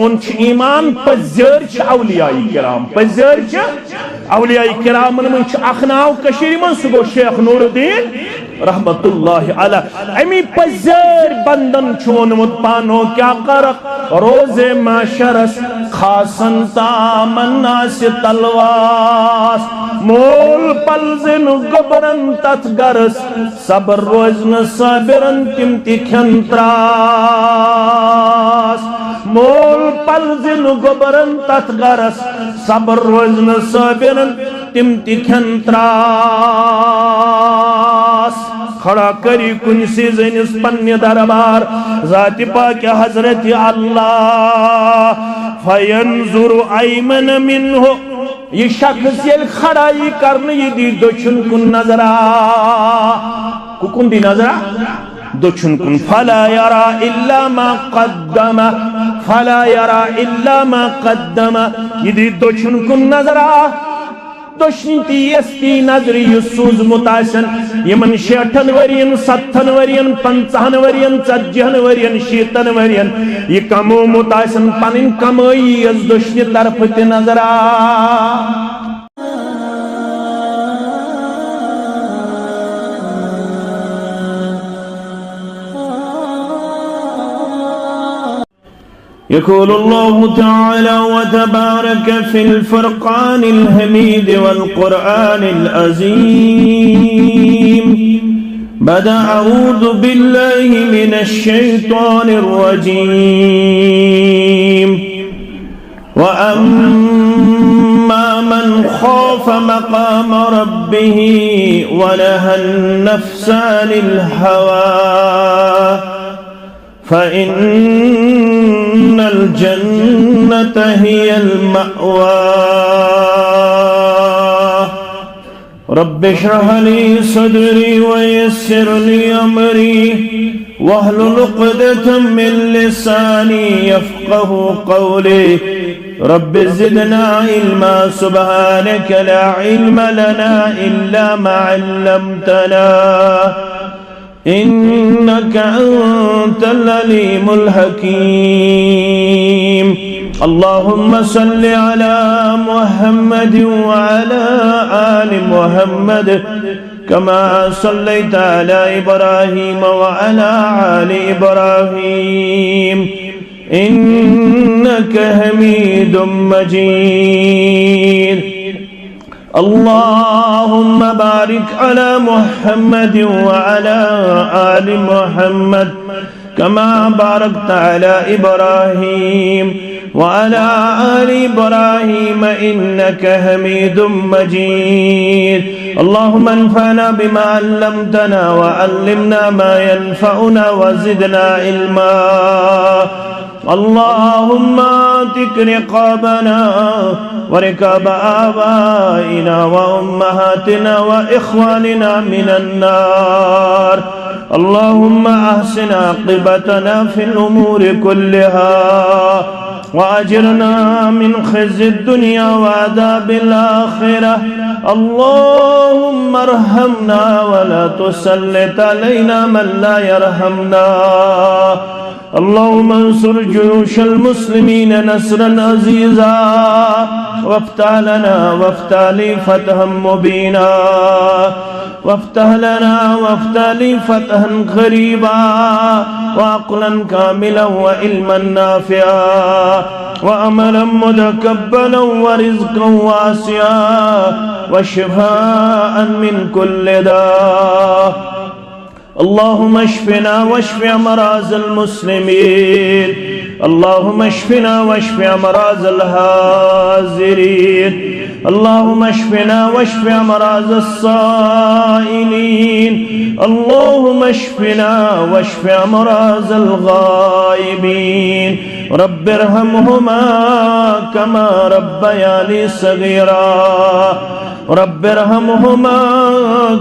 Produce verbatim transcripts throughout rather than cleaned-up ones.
سون چھُ ایمان، پٔزۍ چھِ اولیاء کرام، پٔزۍ چھِ اولیاء کرامن منٛز چھُ اکھ ناو کٔشیٖرِ منٛز، سُہ گوٚو شیخ نور الدین رحمت اللہ علیہ۔ امی پٔزۍ بندن چھُ ووٚنمُت پانو کیا کرکھ، روزِ محشرس کھاسن تامن آسہِ تلواس، مول پلزِ نہٕ گوٚبرن تتھ گرس، صبر روزِ نہٕ صابرن تِم تہِ کھٮ۪ن تراس۔ مول پلزِ نہٕ گوٚبرن تتھ گرس، صبر روزِ نہٕ صابرن تِم تہِ کھٮ۪ن تراس۔ کھڑا کٔرِو کُنسٕے زٔنِس پننہِ دربار ذاتِ پاکِ حضرت اللہ۔ فینظر ایمن منہ، یہِ شخص ییٚلہِ کھڑا یی کرنہٕ، یہِ دی دٔچھُن کُن نظرا۔ کُکُن دی نظرا؟ دٔچھُن کُن۔ فلا یرا الا ما قدم، فلا یرا الا ما قدم۔ یہِ دی دٔچھُن کُن نظرا۔ دٔچھنہِ تی یس تی نظرِ یُس سوٗزمُت آسن یِمن شیٹھن ؤرین، ستتھن ؤرین، پنژاہن ؤرین، ژتجی ہن ؤرین، شیٖتن ؤرین۔ یہِ کمومُت آسن پنٕنۍ کمٲیی یس دٔچھنہِ طرفہٕ تہِ نظرا۔ يقول الله تعالى وتبارك في الفرقان الحميد والقرآن العظيم بعد أعوذ بالله من الشيطان الرجيم. وأما من خاف مقام ربه ونهى النفس عن الهوى فإن الجنة هي المأوى. رب اشرح لي صدري ويسر لي أمري واحلل عقدة من لساني يفقه قولي. رب زدنا علما، سبحانك لا علم لنا إلا ما علمتنا إنك أنت العليم الحكيم. اللهم صل على محمد وعلى آل محمد كما صليت على إبراهيم وعلى آل إبراهيم إنك حميد مجيد. اللهم بارك على محمد وعلى آل محمد كما باركت على إبراهيم وعلى آل إبراهيم إنك حميد مجيد. اللهم انفعنا بما علمتنا وعلمنا ما ينفعنا وزدنا علما. اللهم اعتق رقابنا ورقاب آبائنا وأمهاتنا وإخواننا من النار. اللهم أحسن عاقبتنا في الأمور كلها وأجرنا من خزي الدنيا وعذاب الآخرة. اللهم ارحمنا ولا تسلط علينا من لا يرحمنا. اللهم انصر جيوش المسلمين نصرا عزيزا، وافتح لنا وافتح لي فتحا مبينا، وافتح لنا وافتح لي فتحا قريبا، وعقلا كاملا وعلما نافعا، وعملا متقبلا ورزقا واسعا، وشفاء من كل داء. اللهم اشفنا واشف أمراض المسلمين. اللهم اشفنا واشف أمراض الحاضرين. اللهم اشفنا واشف أمراض الصائلين. اللهم اشفنا واشف أمراض الغائبين. رب ارحمهما كما ربياني صغيرا. رب ارحمهما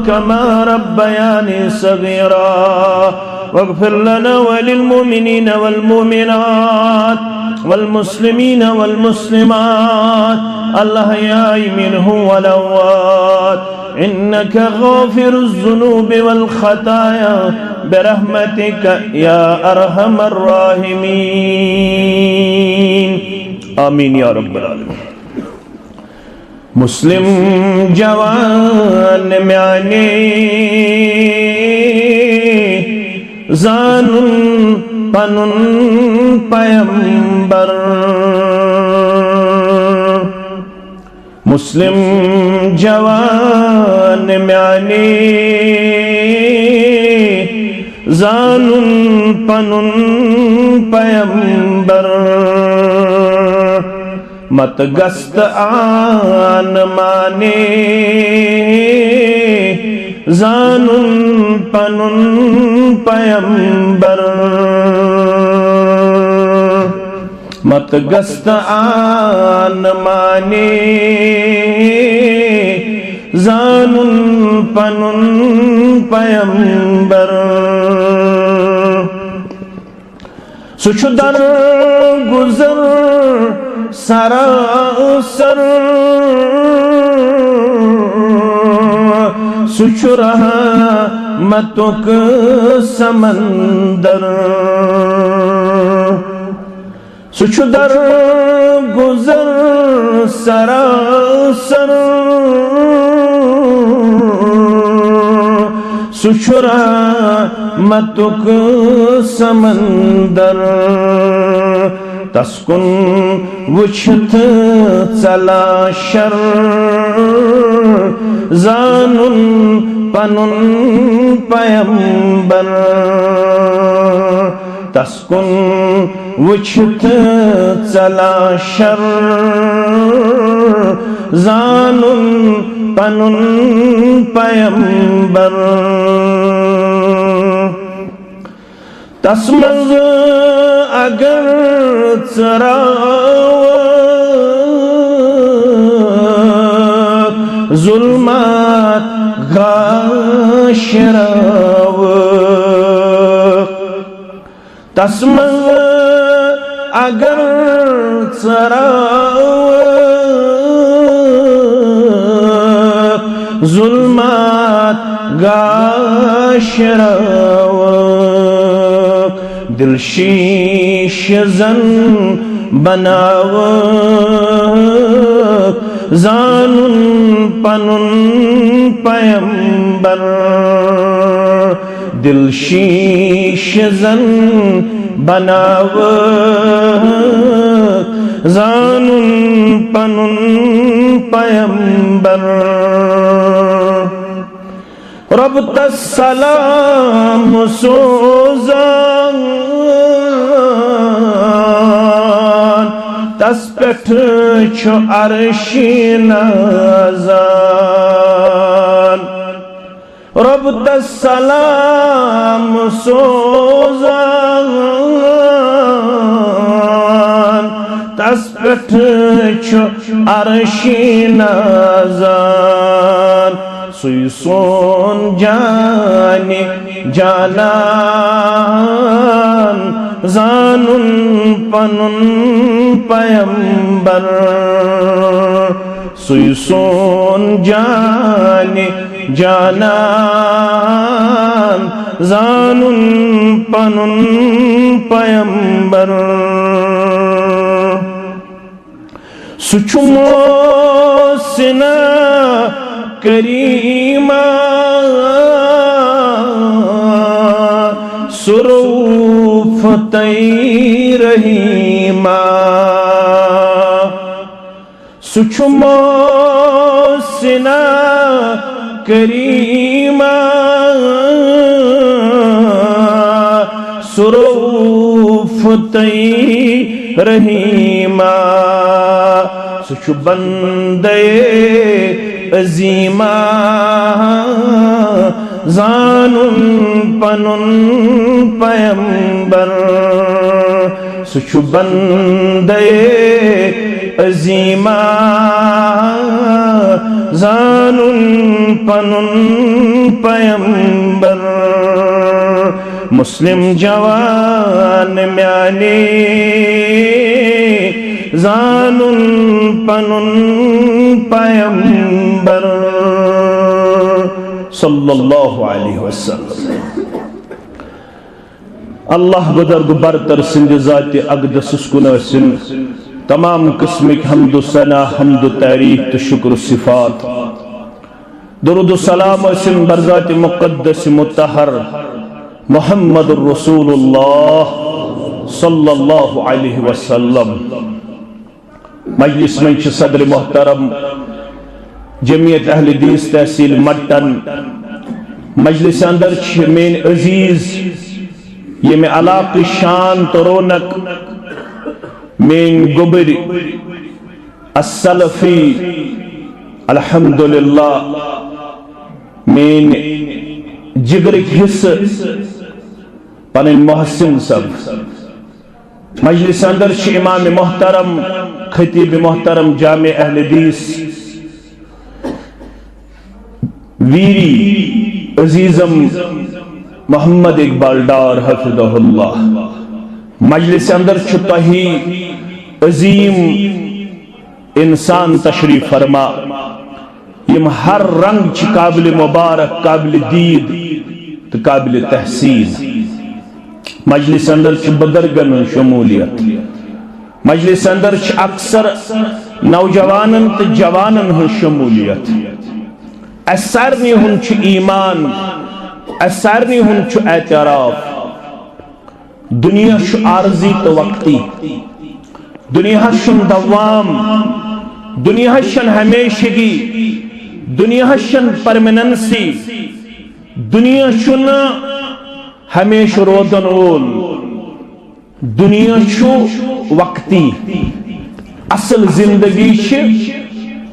كما ربياني صغيرا. واغفر لنا وللمؤمنين والمؤمنات والمسلمين والمسلمات الأحياء منهم والأموات إنك غافر الذنوب والخطايا برحمتك يا أرحم الراحمين. آمین یا رب العالمین۔ مسلم جوان میانے، زانُن پنُن پیمبر۔ مسلم جوان میانے، زانُن پنُن پیمبر۔ مت گست آن مانے، زانُن پنُن پیمبر۔ مت گست آن مانے، زانُن پنُن پیمبر۔ سُہ چھُ در گُزر سراسر، سُہ چھُ رحمتُک سمندر۔ سُہ چھُ در گُزر سراسر، سُہ چھُ رحمتُک سمندر۔ تس کُن وُچھِتھ ژلان شر، زانُن پنُن پیمبر۔ تس کُن وُچھِتھ ژلان شر، زانُن پنُن پیمبر۔ تس منٛز اگر ژراوکھ، ظلمات گاشراوکھ۔ تس منٛز اگر ژراوکھ، ظلمات گاشراوکھ، دل شیش زن بناوکھ، زانُن پنُن پیمبر۔ دل شیش زن بناوکھ، زانُن پنُن پیمبر۔ رب تس سلام سوزان، تس پٮ۪ٹھ چھُ عرشی نازان۔ رب تس سلام سوزان، تس پٮ۪ٹھ چھُ عرشی نازان۔ سُے سون جانِ جانان، زانُن پنُن پیمبر۔ سُے سون جانِ جانان، زانُن پنُن پیمبر۔ سُہ چھُ محسنہ کریمہ، سُہ رؤوف تہٕ رحیمہ۔ سُہ چھُ محسنہ کریمہ، سُہ رؤوف تہٕ رحیمہ۔ سُہ چھُ بندے عظیمہ، زانُن پنُن پیمبر۔ سُہ چھُ بندے عظیمہ، زانُن پنُن پیمبر۔ مسلم جوان میانے، زانُن پنُن پیمبر۔ صلی اللہ علیہ وسلم۔ اللہ بزرگ برتر سٕنٛدِ ذاتِ اقدسس کُن ٲسِن تمام قسمٕکۍ حمد و ثنا، حمد و تعریف تہٕ شکر و صفات، درود و سلام ٲسِن برذات مقدس مطہر محمد رسول اللہ صلی اللہ علیہ وسلم۔ مجلس منٛز چھِ صدر محترم جمعیت اہل حدیث تحصیل مٹن۔ مجلس اندر چھِ میٲنۍ عزیز، ییٚمہِ علاقٕچ شان تہٕ رونق، میٲنۍ گوٚبٕرۍ السلفی، الحمدللہ، میٲنۍ جگرٕکۍ حصہٕ، پنٕنۍ محسن صٲب۔ مجلس اندر چھِ امام محترم، خطیب محترم جامع اہل حدیث ویری عزیزم محمد اقبال ڈار حفظہ اللہ۔ مجلس اندر چھِ تۄہہِ عظیم انسان تشریف فرما، یِم ہر رنگ چھِ قابل مبارک، قابل دید تہٕ قابل تحسین۔ مجلس اندر چھِ بزرگن ہٕنٛز شمولیت۔ مجلس اندر چھِ اکثر نوجوانن تہٕ جوانن ہٕنٛز شمولیت۔ اسہِ سارنٕے ہُنٛد چھُ ایمان، اسہِ سارنٕے ہُنٛد چھُ اعتراف۔ دنیا چھُ عارضی تہٕ وقتی۔ دنیاہس چھُنہٕ دوام، دنیاہس چھَنہٕ ہمیشگی، دنیاہس چھَنہٕ پرمیننسی۔ دنیا چھُنہٕ ہمیشہٕ روزن وول۔ دنیا چھُ وقتی۔ اصل زندگی چھِ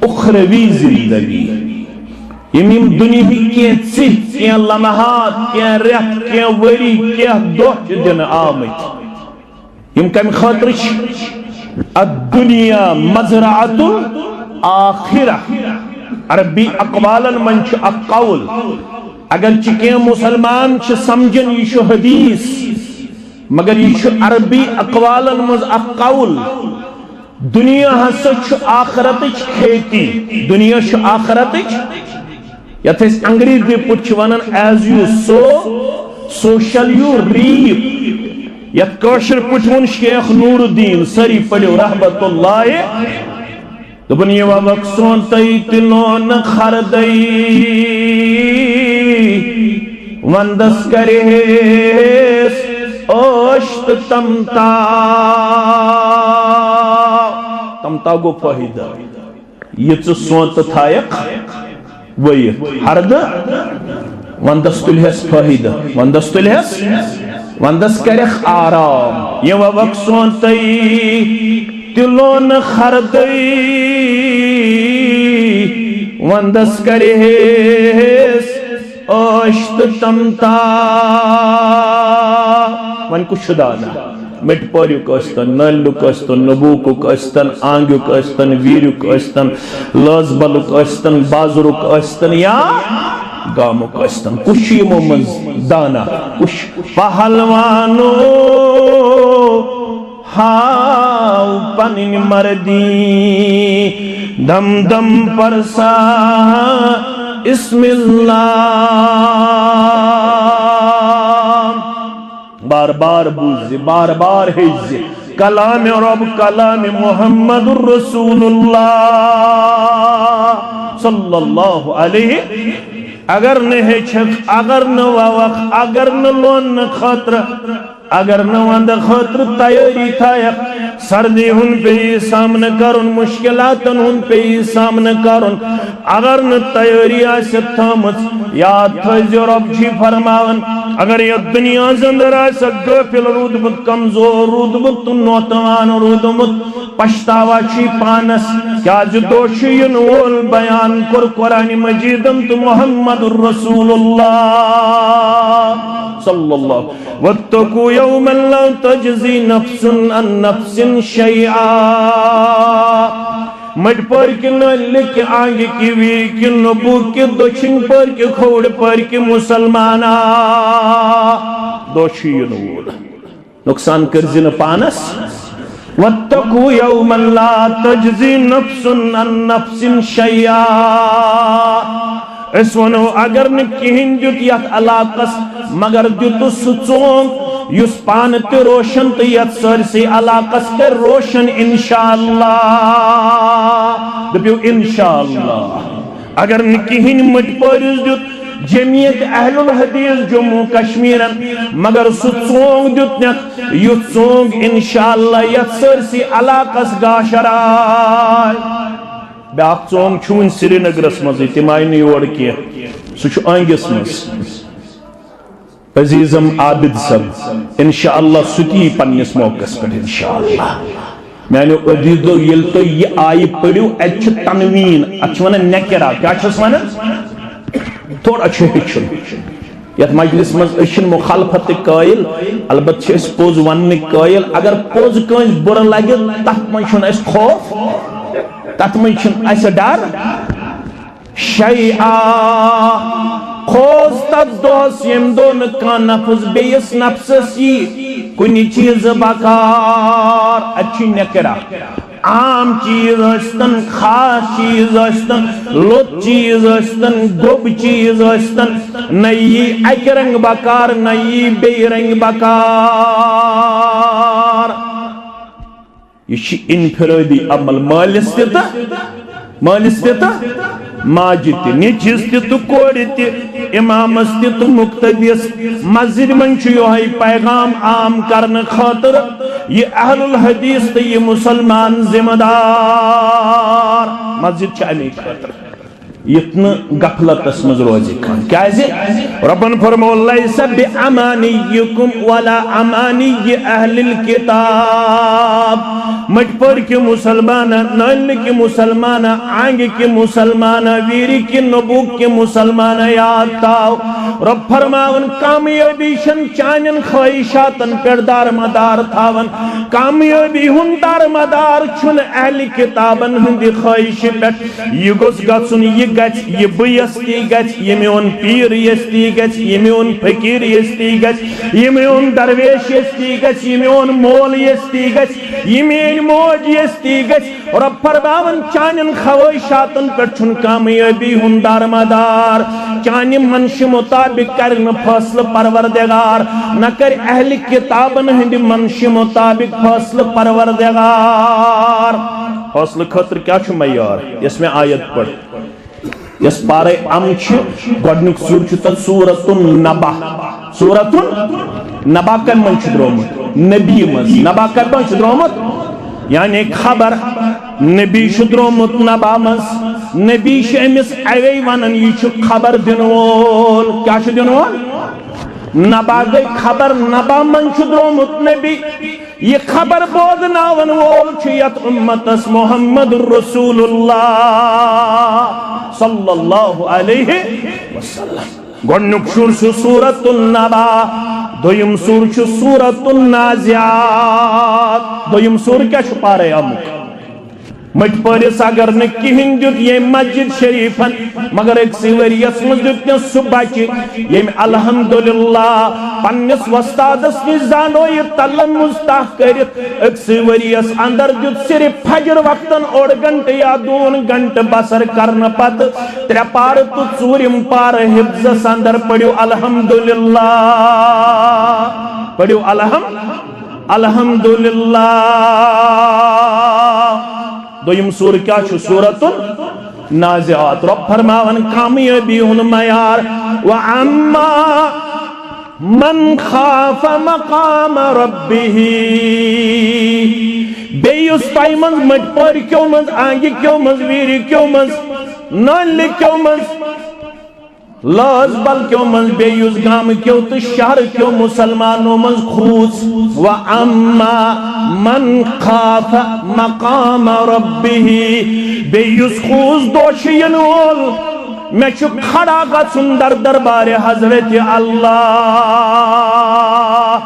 اخروی زندگی۔ یِم یِم دُنیہٕکۍ کینٛہہ ژِہۍ، کینٛہہ لمحات، کینٛہہ رٮ۪تھ، کینٛہہ ؤری، کینٛہہ دۄہ چھِ دِنہٕ آمٕتۍ، یِم کَمہِ خٲطرٕ چھِ؟ الدنیا مزرعۃ الآخرہ۔ عربی اقوالن منٛز چھُ اکھ قول، اگرچہ کینٛہہ مسلمان چھِ سمجھان یہِ چھُ حدیث، مگر یہِ چھُ عربی اقوالن منٛز اکھ قول۔ دنیا ہسا چھُ آخرتٕچ کھیتی، دنیا چھُ آخرتٕچ۔ یتھ أسۍ انگریزی پٲٹھۍ چھِ ونان، as you sow, so shall you reap۔ یتھ کٲشِر پٲٹھۍ ووٚن شیخ نور الدین، سٲری پٔرِو رحمت اللہ۔ دوٚپُن، یہِ وَوَکھ سونٛتَے تہِ لونہٕ خردَے، وَنٛدَس کَرِہیس عٲش تہٕ تمتا۔ تمتا گوٚو فٲیدٕ۔ یہِ ژٕ سونٛتہٕ تھایَکھ ؤیِتھ ہردٕ، وَنٛدَس تُلہیس فٲیدٕ، وَنٛدَس تُلہیس، وَنٛدَس کَرٮ۪کھ آرام۔ یہِ وَوَکھ سونٛتَے تہِ لونہٕ خردَے، وَنٛدَس کَرِہیس عٲش تہٕ تمتا۔ وۄنۍ کُس چھُ دانا؟ مِٹھ پوریُک ٲسۍتن، نٲلِنُک ٲسۍتن، نبوکُک ٲسۍتن، آنگیُک ٲسۍتن، ویٖریُک ٲسۍتن، لٲزبلُک ٲسۍتن، بازرُک ٲسۍتن یا گامُک ٲسۍتن۔ کُس چھُ یِمو منٛز دانا؟ کُس چھُ؟ پہلوانو ہاو پنٕنۍ مردی، دم دم پرسا اسم اللہ۔ بار بار بوٗزِ، بار بار ہیٚچھِ کلام رب، کلام محمد رسول اللہ صلی اللہ علیہ۔ اگر نہٕ ہیٚچھکھ، اگر نہٕ وَوَکھ، اگر نہٕ لوننہٕ خٲطرٕ، اگر نہٕ وَندٕ خٲطرٕ تیٲری تھایَکھ، سردی ہُنٛد پیٚیہِ سامنہٕ کَرُن، مُشکِلاتَن ہُنٛد پیٚیہِ سامنہٕ کَرُن، اگر نہٕ تیٲری آسہِ تھٲمٕژ، یاد تھٲیزیو، رۄب چھُے فرماوان، اگر یَتھ دُنیاہَس اندر آسٮ۪کھ غٲفِل روٗدمُت، کمزور روٗدمُت تہٕ نوتوان روٗدمُت، پچھتاوا چھُے پانس، کیازِ دۄہ چھُ یِنہٕ وول۔ بیان کوٚر قرآن مجیدن تہٕ محمد رسول اللہ صلی اللہ۔ واتقوا یوما لا تجزی نفس عن نفس شیئا۔ مٔٹۍ پٲرۍ کہِ نٲلہِ کہِ آنگہِ کہِ ویٖرِ کہِ نبوٗ کہِ دٔچھِنۍ پٲرۍ کہِ کھووُر پٲرۍ کہِ مسلمانا، دۄہ چھُ یِنہٕ وول۔ نۄقصان کٔرزِ نہٕ پانس۔ واتقوا یوما لا تجزی نفس عن نفس شیئا۔ أسۍ ونو، اگر نہٕ کِہیٖنۍ دیُت یتھ علاقس، مگر دیُتُس سُہ ژونگ، یُس پانہٕ تہِ روشن تہٕ یتھ سٲرسٕے علاقس کرِ روشن، انشاءاللہ۔ دٔپِو، انشاءاللہ۔ اگر نہٕ کِہیٖنۍ مٔٹۍ پٲرِس دیُت جمعیت اہل الحدیث جموں کشمیرن، مگر سُہ ژونگ دیُتنکھ، یُتھ ژونگ انشاءاللہ یتھ سٲرسٕے علاقس گاشر آے۔ بیاکھ ژونگ چھُ وُنہِ سرینگرس منٛزٕے، تِم آیہِ نہٕ یور کینٛہہ، سُہ چھُ أنگِس منٛز۔ عزیزم عابد صٲب، انشاءاللہ سُہ تہِ یی پننِس موقعس پٮ۪ٹھ انشاءاللہ۔ میانیو عزیزو، ییٚلہِ تُہۍ یہِ آیہِ پٔرِو، اتہِ چھُ تنوین، اتھ چھِ ونان نکرہ۔ کیٛاہ چھِس ونان؟ تھوڑا چھُ ہیٚچھُن۔ یتھ مجلس منٛز أسۍ چھِنہٕ مخالفت تہِ قٲیل، البتہ چھِ أسۍ پوٚز وننٕکۍ قٲیل۔ اگر پوٚز کٲنٛسہِ بُرٕ لگہِ، تتھ منٛز چھُنہٕ اَسہِ خوف، تتھ منٛز چھُنہٕ اَسہِ ڈر۔ شیئا، کھوژ تتھ دۄہس ییٚمہِ دۄہ نہٕ کانٛہہ نفس بیٚیِس نفسس یی کُنہِ چیٖزٕ بکار۔ اتہِ چھُ نکرہ۔ عام چیٖز ٲسۍتن، خاص چیٖز ٲسۍتن، لوٚت چیٖز ٲسۍتن، گوٚب چیٖز ٲسۍتن، نہ یی اکہِ رنگہٕ بکار، نہ یی بیٚیہِ رنگہٕ بکار۔ یہِ چھِ انفرٲدی عمل، مٲلِس تہِ تہٕ، مٲلِس تہِ تہٕ ماجہِ تہِ، نیٚچوِس تہِ تہٕ کورِ تہِ، امامس تہِ تہٕ مقتدیس۔ مسجدِ منٛز چھُ یِہوٚے پیغام عام کرنہٕ خٲطرٕ یہِ اہل الحدیث تہٕ یہِ مسلمان ذمہٕ دار۔ مسجد چھِ اَمے خٲطرٕ۔ یُتھ نہٕ غفلتس منٛز روزِ کانٛہہ۔ کیازِ؟ رۄبن فرموو، "لیس بامانیکم ولا امانی اہل الکتاب۔" مٔٹۍ پٲرۍ کہِ مسلمانہ، نٲلنہٕ کہِ مسلمانہ، آنگہِ کہِ مسلمانہ، ویٖرِ کہِ نبوک کہِ مسلمانہ یاد تھاو۔ رۄب فرماوان، کامیٲبی چھنہٕ چانٮ۪ن خواہشاتن پٮ۪ٹھ دارمدار تھاوان۔ کامیٲبی ہُنٛد دارمدار چھُنہٕ اہلِ کتابن ہٕنٛدِ خواہشہِ پٮ۪ٹھ۔ یہِ گوٚژھ گژھُن، یہِ گژھِ، یہِ بہٕ یژھ تی گژھِ، یہِ میون پیٖر یژھ تی گژھِ، یہِ میون فقیٖر یژھ تی گژھِ، یہِ میون درویش یژھ تی گژھِ، یہِ میون مول یژھ تی گژھِ، یہِ میٲنۍ موج یژھ تی گژھِ۔ رۄب فرماوان، چانٮ۪ن خواہشاتن پٮ۪ٹھ چھُنہٕ کامیٲبی ہُنٛد دارمدار۔ چانہِ منشہِ مطابق کرِ نہٕ فٲصلہٕ پروردگار، نہ کرِ اہلِ کتابن ہٕنٛدِ منشہِ مطابق فٲصلہٕ پروردگار۔ فٲصلہٕ خٲطرٕ کیٛاہ چھُ معیار؟ یۄس مےٚ آیت پٔر۔ یۄس پارے ام چھِ، گۄڈنیُک سورہ چھُ تتھ سورۃ النبا۔ سورۃ النبا کمہِ منٛز چھُ درٛامُت؟ نبی منٛز۔ نبا کمہِ منٛز چھُ درٛامُت؟ یعنی خبر۔ نبی چھُ درٛامُت نبا منٛز۔ نبی چھِ أمِس اوے ونان، یہِ چھُ خبر دِنہٕ وول۔ کیٛاہ چھُ دِنہٕ وول؟ نبا گٔے خبر، نبا منٛز چھُ درٛامُت نبی۔ یہِ خبر بوزناون وول چھُ یتھ امتس محمد رسول اللہ صلی اللہ علیہ وسلم۔ گۄڈنیُک سور چھُ سورۃ النبا، دوٚیِم سور چھُ سورۃ النازعات۔ دوٚیِم سور کیٛاہ چھُ پارے اَمیُک؟ مٔٹۍ پٲرِس اگر نہٕ کِہیٖنۍ دیُت ییٚمۍ مسجد شریفن، مگر أکسٕے ؤریَس منٛز دیُت مےٚ سُہ بچہِ، ییٚمۍ الحمدللہ پننِس وۄستادس نِش زانو یہِ تلمُس تاہ کٔرِتھ۔ أکسٕے ؤریَس اندر دیُت صرف فجر وقتن اوٚڑ گھنٹہٕ یا دوٗن گھنٹہٕ بسر کرنہٕ پتہٕ ترٛےٚ پارٕ تہٕ ژوٗرِم پارٕ حفظس اندر۔ پٔرِو الحمدللہ، پٔرِو الحم، الحمدللہ۔ دوٚیِم سورہ کیٛاہ چھُ؟ سورۃ النازعات۔ رۄب فرماوان کامیٲبی ہُنٛد معیار، "وَأَمَّا مَنْ خَافَ مَقَامَ رَبِّهِ۔" بیٚیہِ یُس تۄہہِ منٛز مٔٹۍ پٲرۍ کیو منٛز، آنگہِ کیو منٛز، ویٖرِ کیو منٛز، نٲلہِ کیو منٛز، لٲز بل کیو منٛز، بیٚیہِ یُس گامہٕ کیو تہٕ شہرٕ کیو مسلمانو منٛز کھوٗژ، "وَأَمَّا مَنْ خَافَ مَقَامَ رَبِّهِ۔" بیٚیہِ یُس کھوٗژ دۄہ چھُ یِنہٕ وول، مےٚ چھُ کھڑا گژھُن در دربارِ حضرت اللہ۔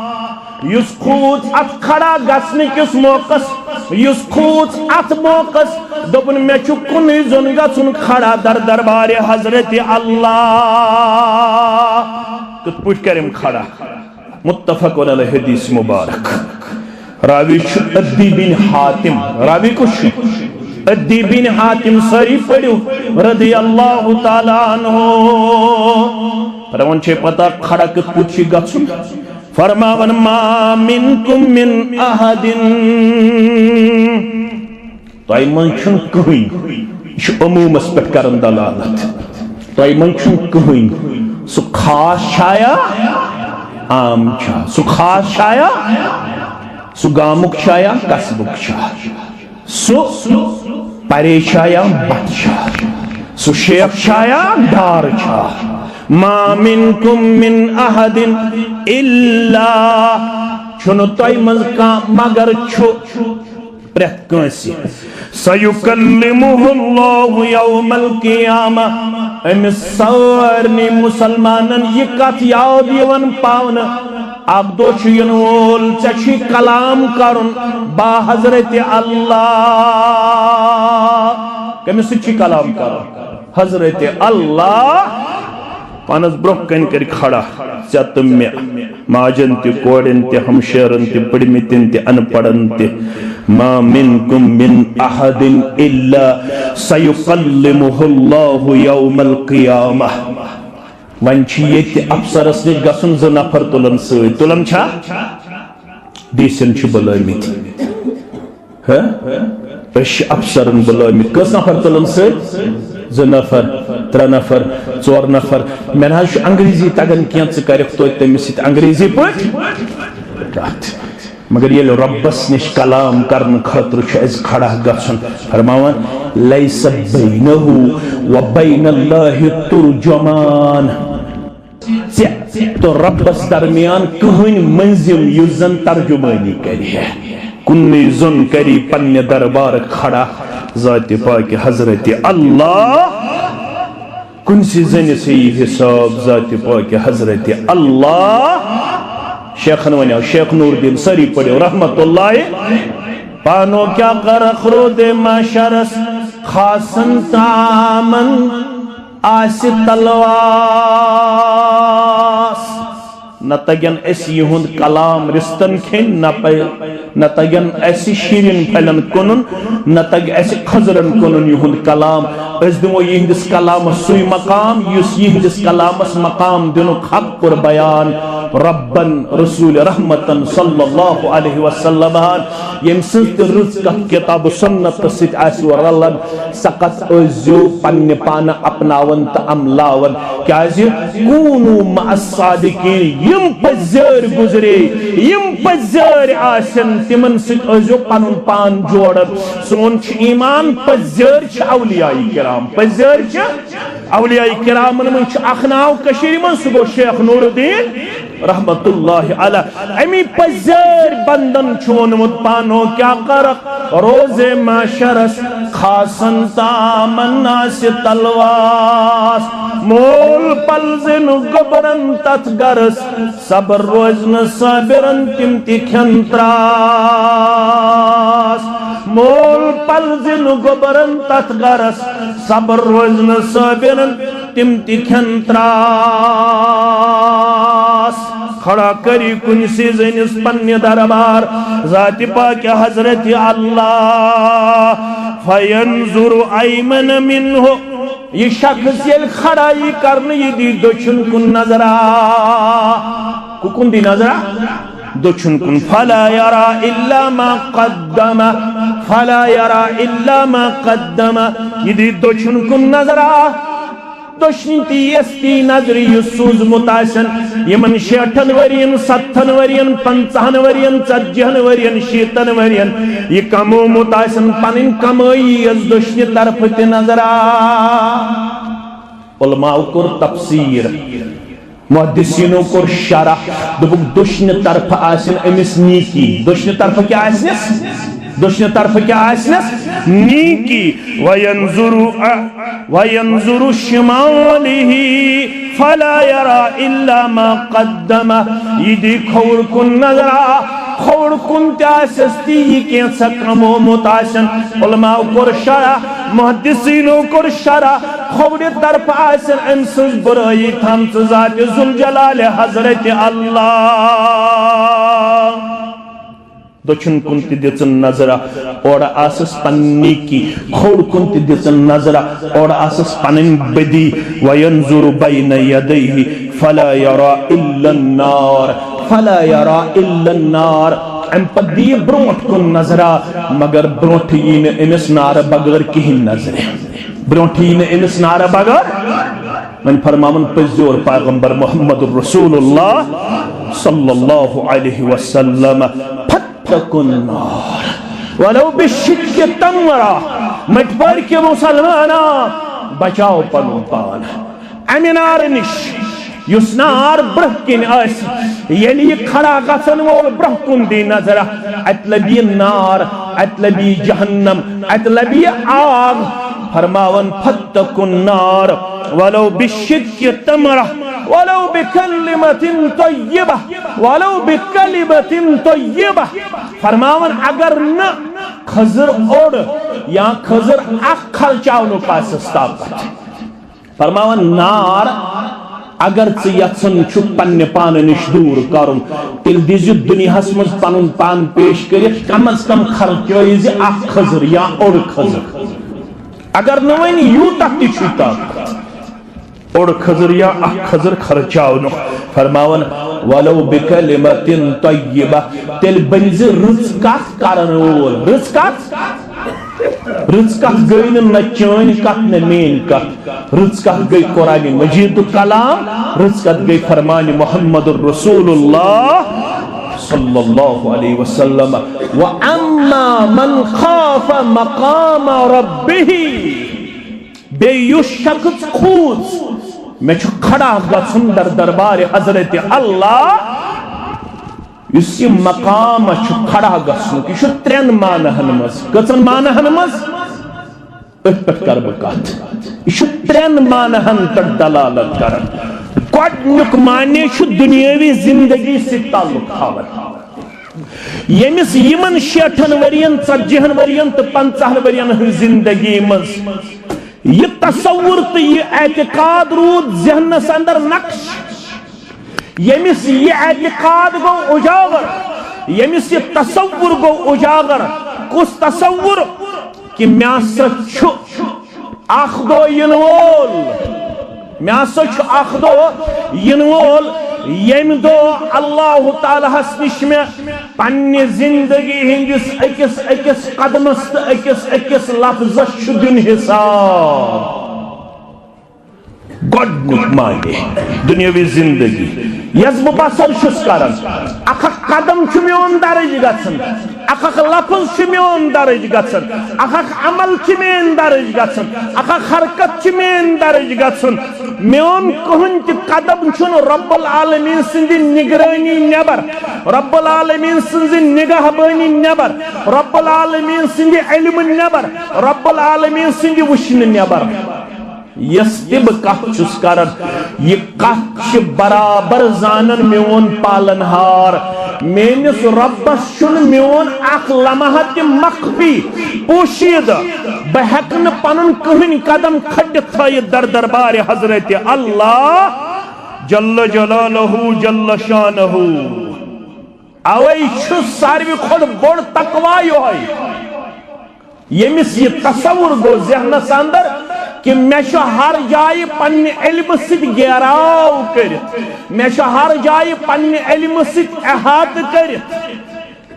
یُس کھوٗژ اتھ کھڑا گژھنہٕ کِس موقعس، یُس کھوٗژ اتھ موقعس، دوٚپُن، "مےٚ چھُ کُنُے زوٚن گژھُن کھڑا در دربارِ حضرت اللہ۔" کِتھ پٲٹھۍ کریم کھڑا؟ متفق علیہ حدیث مبارک۔ راوی چھُ عدی بن حاتم۔ راوی کُس چھُ؟ عدی بن حاتم۔ سٲری پٔرِو، رضی اللہ تعالیٰ عنہ۔ پرون چھے پتہ کھڑا کِتھ پٲٹھۍ چھُ گژھُن؟ فرماوان، ما منکم من احد، تۄہہِ منٛز چھُنہٕ کٕہٕنۍ، یہِ چھُ عموٗمس پٮ۪ٹھ کران دلالت، تۄہہِ منٛز چھُنہٕ کٕہٕنۍ، سُہ خاص چھایا، عام چھا، سُہ خاص چھایا، سُہ گامُک چھایا، قصبُک چھا، سُہ پرے چھا یا بٹ چھا، سُہ شیخ چھا یا ڈار چھا۔ ما منکم من احد الا، چھُنہٕ تۄہہِ منٛز کانٛہہ مگر چھُ پرٛٮ۪تھ کٲنٛسہِ۔ سیکلمہ اللہ یوم القیامہ، أمِس سارنٕے مُسلمانن یہِ کتھ یاد یِوان پاونہٕ، اکھ دۄہ چھُ یِنہٕ وول، ژےٚ چھُے کلام کرُن با حضرت اللہ۔ کٔمِس سۭتۍ چھُے کلام کرُن؟ حضرت اللہ۔ پانس برونٛہہ کنہِ کٔرۍ کھڑا، ژےٚ تہٕ مےٚ، ماجن تہِ، کورٮ۪ن تہِ، ہمشیرن تہِ، پٔرمٕتٮ۪ن تہِ، ان پڑھن تہِ۔ ما منکم من احد الا سیکلمہ اللہ یوم القیامہ۔ وۄنۍ چھِ ییٚتہِ افسرس نِش گژھُن، زٕ نفر تُلن سۭتۍ۔ تُلن چھا؟ ڈی سین چھِ بُلٲومٕتۍ۔ ہہ؟ أسۍ چھِ افسرن بُلٲومٕتۍ۔ کٔژ نفر تُلن سۭتۍ؟ زٕ نفر، ترٛےٚ نفر، ژور نفر۔ مےٚ نہ حظ چھُ انگریزی تگان کینٛہہ، ژٕ کرکھ توتہِ تٔمِس سۭتۍ انگریزی پٲٹھۍ کتھ۔ مگر ییٚلہِ رۄبس نِش کلام کرنہٕ خٲطرٕ چھُ اَسہِ کھڑا گژھُن، فرماوان، لیس بینہ و بین اللہ ترجمان۔ ژےٚ تہٕ رۄبس درمیان کٕہٕنۍ مٔنزِم یُس زن ترجمٲنی کرِ ہے، کُنُے زوٚن کری پننہِ دربارٕ کھڑا ذاتِ پاکہِ حضرت اللہ۔ کُنسٕے زٔنِس ہیٚیہِ حساب ذاتِ پاکہِ حضرت اللہ۔ شیخن ونیو، شیخ نور الدین، سٲری پٔرِو رحمت اللہ۔ پانو کیا کرکھ روزِ محشرس خاصن تامن آسہِ تلواس۔ نہ تگن اسہِ یِہُنٛد کلام رِستن کھیٚنۍ، نہ پے-، نہ تگن اسہِ شیرین پھلٮ۪ن کٕنُن، نہ تگہِ اسہِ کھٔزرن کٕنُن یِہُنٛد کلام۔ أسۍ دِمو یِہنٛدِس کلامس سُے مقام، یُس یِہنٛدِس کلامس مقام دِنُک حق کوٚر بیان ربن رسول رحمتن صلی اللہ علیہ وسلم۔ ییٚمہِ سٕنٛز تہِ رٕژ کتھ کتاب و سنتس سۭتۍ آسہِ رلان، سۄ کتھ ٲسۍزیو پننہِ پانہٕ اپناوان تہٕ عملاوان۔ کیازِ؟ کونوا مع الصادقین، یِم پٔزۍ یٲرۍ گُزرے، یِم پٔزۍ یٲرۍ آسن، تِمن سۭتۍ ٲسۍزیو پنُن پان جوڑان۔ سون چھُ ایمان، پٔزۍ یٲرۍ چھِ اولیاء کرام، پٔزۍ یٲرۍ چھِ اولیاء کرامن منٛز چھُ اکھ ناو کٔشیٖرِ منٛز، سُہ گوٚو شیخ نور الدین رحمت اللہ علیہ۔ امی پزیر بندن چھُ ووٚنمُت، پانو کیا کرکھ روزِ محشرس خاصن تامن آسہِ تلواس۔ مول پلزِ نہٕ گوٚبرن تتھ گرس، صبر روزِ نہٕ صابرن تِم تہِ کھٮ۪ن تراس۔ مول پلزِ نہٕ گوٚبرن تتھ گرس، صبر روزِ نہٕ صابرن تِم تہِ کھٮ۪ن تراس۔ کھڑا کٔرِو کُنسٕے زٔنِس پننہِ دربار ذاتِ پاکہِ حضرت اللہ۔ فینظر ایمن منہ، یہِ شخص ییٚلہِ کھڑا یی کرنہٕ، یہِ دی دٔچھُن کُن نظرا۔ کُکُن دی نظرا؟ دٔچھُن کُن۔ فلا یرا الا ما قدم، فلا یرا الا ما قدم۔ یہِ دی دٔچھُن کُن نظرا۔ دٔچھنہِ تی یس تی نظرِ یُس سوٗزمُت آسن یِمن شیٹھن ؤرین، ستتھن ؤرین، پنژاہن ؤرین، ژتجی ہن ؤرین، شیٖتن ؤرین۔ یہِ کمومُت آسن پنٕنۍ کمٲیی یس دٔچھنہِ طرفہٕ تہِ نظرا۔ علماء کوٚر تفسیر، محدثینو کوٚر شرح، دوٚپُکھ، دٔچھنہِ طرفہٕ آسن أمِس نیکی۔ دٔچھنہِ طرفہٕ کیٛاہ آسنس؟ دٔچھنہِ طرفہٕ کیٛاہ آسنس؟ نیکی۔ وینظر، وینظر شمالہ فلا یرا الا ما قدم۔ یہِ دی کھووُر کُن نظرا، کھووُر کُن تہِ آسٮ۪س تی یہِ کینٛژھا کمومُت آسن۔ علماء کوٚر شرح، محدثینو کوٚر شرح، کھوورِ طرفہٕ آسن أمۍ سٕنٛز بُرٲیی تھٲمژٕ ذاتِ ذوالجلالِ حضرت اللہ۔ دٔچھُن کُن تہِ دِژٕن نظرا، اورٕ آسس پنٕنۍ نیکی، کھوٚر کُن تہِ دِژٕن نظرا، اورٕ آسس پنٕنۍ بدی۔ وینظر بین یدیہ فلا یرا الا النار۔ فلا يرى إلا النار۔ امہِ پتہٕ دِیہِ برونٛٹھ کُن نظرا، مگر برونٛٹھ یی نہٕ أمِس نارٕ بغٲر کِہیٖنۍ نظرِ۔ برونٛٹھ یی نہٕ أمِس نارٕ بغٲر۔ وۄنۍ فرماوان پٔزۍ یور پیغمبر محمد رسول اللہ صلی اللہ علیہ وسلم، فاتقوا النار ولو بشق تمرہ۔ مٹھۍ پٲرۍ کہِ مسلمانا، بچاو پنُن پان امہِ نارٕ نِش، یُس نار برٛونٛہہ کِنۍ آسہِ۔ ییٚلہِ یہِ کھڑا گژھن وول برٛونٛہہ کُن دی نظرہ، اتہِ لبہِ یہِ نار، اتہِ لبہِ یہِ جہنم، اتہِ لبہِ یہِ آگ۔ فرماوان، فاتقوا النار ولو بشق تمرہ ولو بکلمۃ طیبہ، ولو بکلمۃ طیبہ۔ فرماوان، اگر نہٕ کھٔزٕر اوٚڑ یا کھٔزٕر اکھ کھلچاونُک آسٮ۪س طاقت۔ فرماوان، نار، اگر ژٕ یژھان چھُکھ پننہِ پانہٕ نِش دوٗر کرُن، تیٚلہِ دیٖزِ دُنیاہس منٛز پنُن پان پیش کٔرِتھ، کم از کم خرچٲیِزِ اکھ کھٔزٕر یا اوٚڑ کھٔزٕر۔ اگر نہٕ وۄنۍ یوٗتاہ تہِ چھُے طاقت، اوٚڑ کھٔزٕر یا اکھ کھٔزٕر خرچاونُک۔ فرماوان، ولو بکلمۃ طیبہ، تیٚلہِ بٔنزِ رٕژ کتھ کرن وول۔ رٕژ کتھ؟ رٕژ کتھ گٔے نہٕ نہ چٲنۍ کتھ نہ میٲنۍ کتھ۔ رٕژ کتھ گٔے قرآن مجیدُک کلام، رٕژ کتھ گٔے فرمان محمد رسول اللہ صلی اللہ علیہ وسلم۔ وَأَمَّا مَنْ خَافَ مَقَامَ رَبِّهِ، بیٚیہِ یُس شخص کھوٗژ، مےٚ چھُ کھڑا گژھُن در دربارِ حضرت اللہ، یُس یہِ مقام چھُ کھڑا گژھنُک، یہِ چھُ ترٛٮ۪ن معناہن منٛز۔ کٔژن معناہن منٛز؟ أتھۍ پٮ۪ٹھ کرٕ بہٕ کتھ۔ یہِ چھُ ترٛٮ۪ن معناہن پٮ۪ٹھ دلالت کران۔ گۄڈٕنیُک معنی چھُ دُنیٲوی زندگی سۭتۍ تعلق تھاوان۔ ییٚمِس یِمن شیٹھن ؤرین، ژتجی ہن ؤرین تہٕ پنژاہن ؤرین ہٕنٛز زندگی منٛز یہِ تصور تہٕ یہِ اعتقاد روٗد ذہنس اندر نقش، ییٚمِس یہِ اعتقاد گوٚو اُجاگر، ییٚمِس یہِ تصور گوٚو اُجاگر، کُس تصور؟ کہِ مےٚ ہسا چھُ اکھ دۄہ یِنہٕ وول، مےٚ ہسا چھُ اکھ دۄہ یِنہٕ وول، ییٚمہِ دۄہ اللہ تعالیٰ ہس نِش مےٚ پننہِ زندگی ہٕنٛدِس أکِس أکِس قدمس تہٕ أکِس أکِس لفظس چھُ دیُن حساب۔ گۄڈٕنیُک معنی دُنیٲوی زندگی یۄس بہٕ بسر چھُس کران، اکھ اکھ قدم چھُ میون درٕج گژھان، اکھ اکھ لفظ چھُ میون درٕج گژھان، اکھ اکھ عمل چھُ میٲنۍ درٕج گژھان، اکھ اکھ حرکت چھِ میٲنۍ درٕج گژھان۔ میون کٕہٕنۍ تہِ قدم چھُنہٕ رب العالمین سٕنٛدِ نگرٲنی نٮ۪بر، رب العالمین سٕنٛزِ نگہبٲنی نٮ۪بر، رب العالمین سٕنٛدِ علمہٕ نٮ۪بر، رب العالمین سٕنٛدِ وٕچھنہٕ نٮ۪بر۔ یۄس تہِ بہٕ کتھ چھُس کران، یہِ کتھ چھِ برابر زانان میون پالن ہار۔ میٲنِس رۄبس چھُنہٕ میون اکھ لمحہ تہِ مخفی، پوشیدہ۔ بہٕ ہیٚکہٕ نہٕ پنُن کٕہٕنۍ قدم کھٔٹِتھ تھٲیِتھ در دربارِ حضرت اللہ جل جلالہ جل شانہ۔ اوے چھُ ساروی کھۄتہٕ بوٚڑ تقوی یِہوٚے۔ ییٚمِس یہِ تصور گوٚو ذہنس اندر کہِ مےٚ چھُ ہر جایہِ پننہِ علمہٕ سۭتۍ گیراو کٔرِتھ، مےٚ چھُ ہر جایہِ پننہِ علمہٕ سۭتۍ احاطہٕ کٔرِتھ،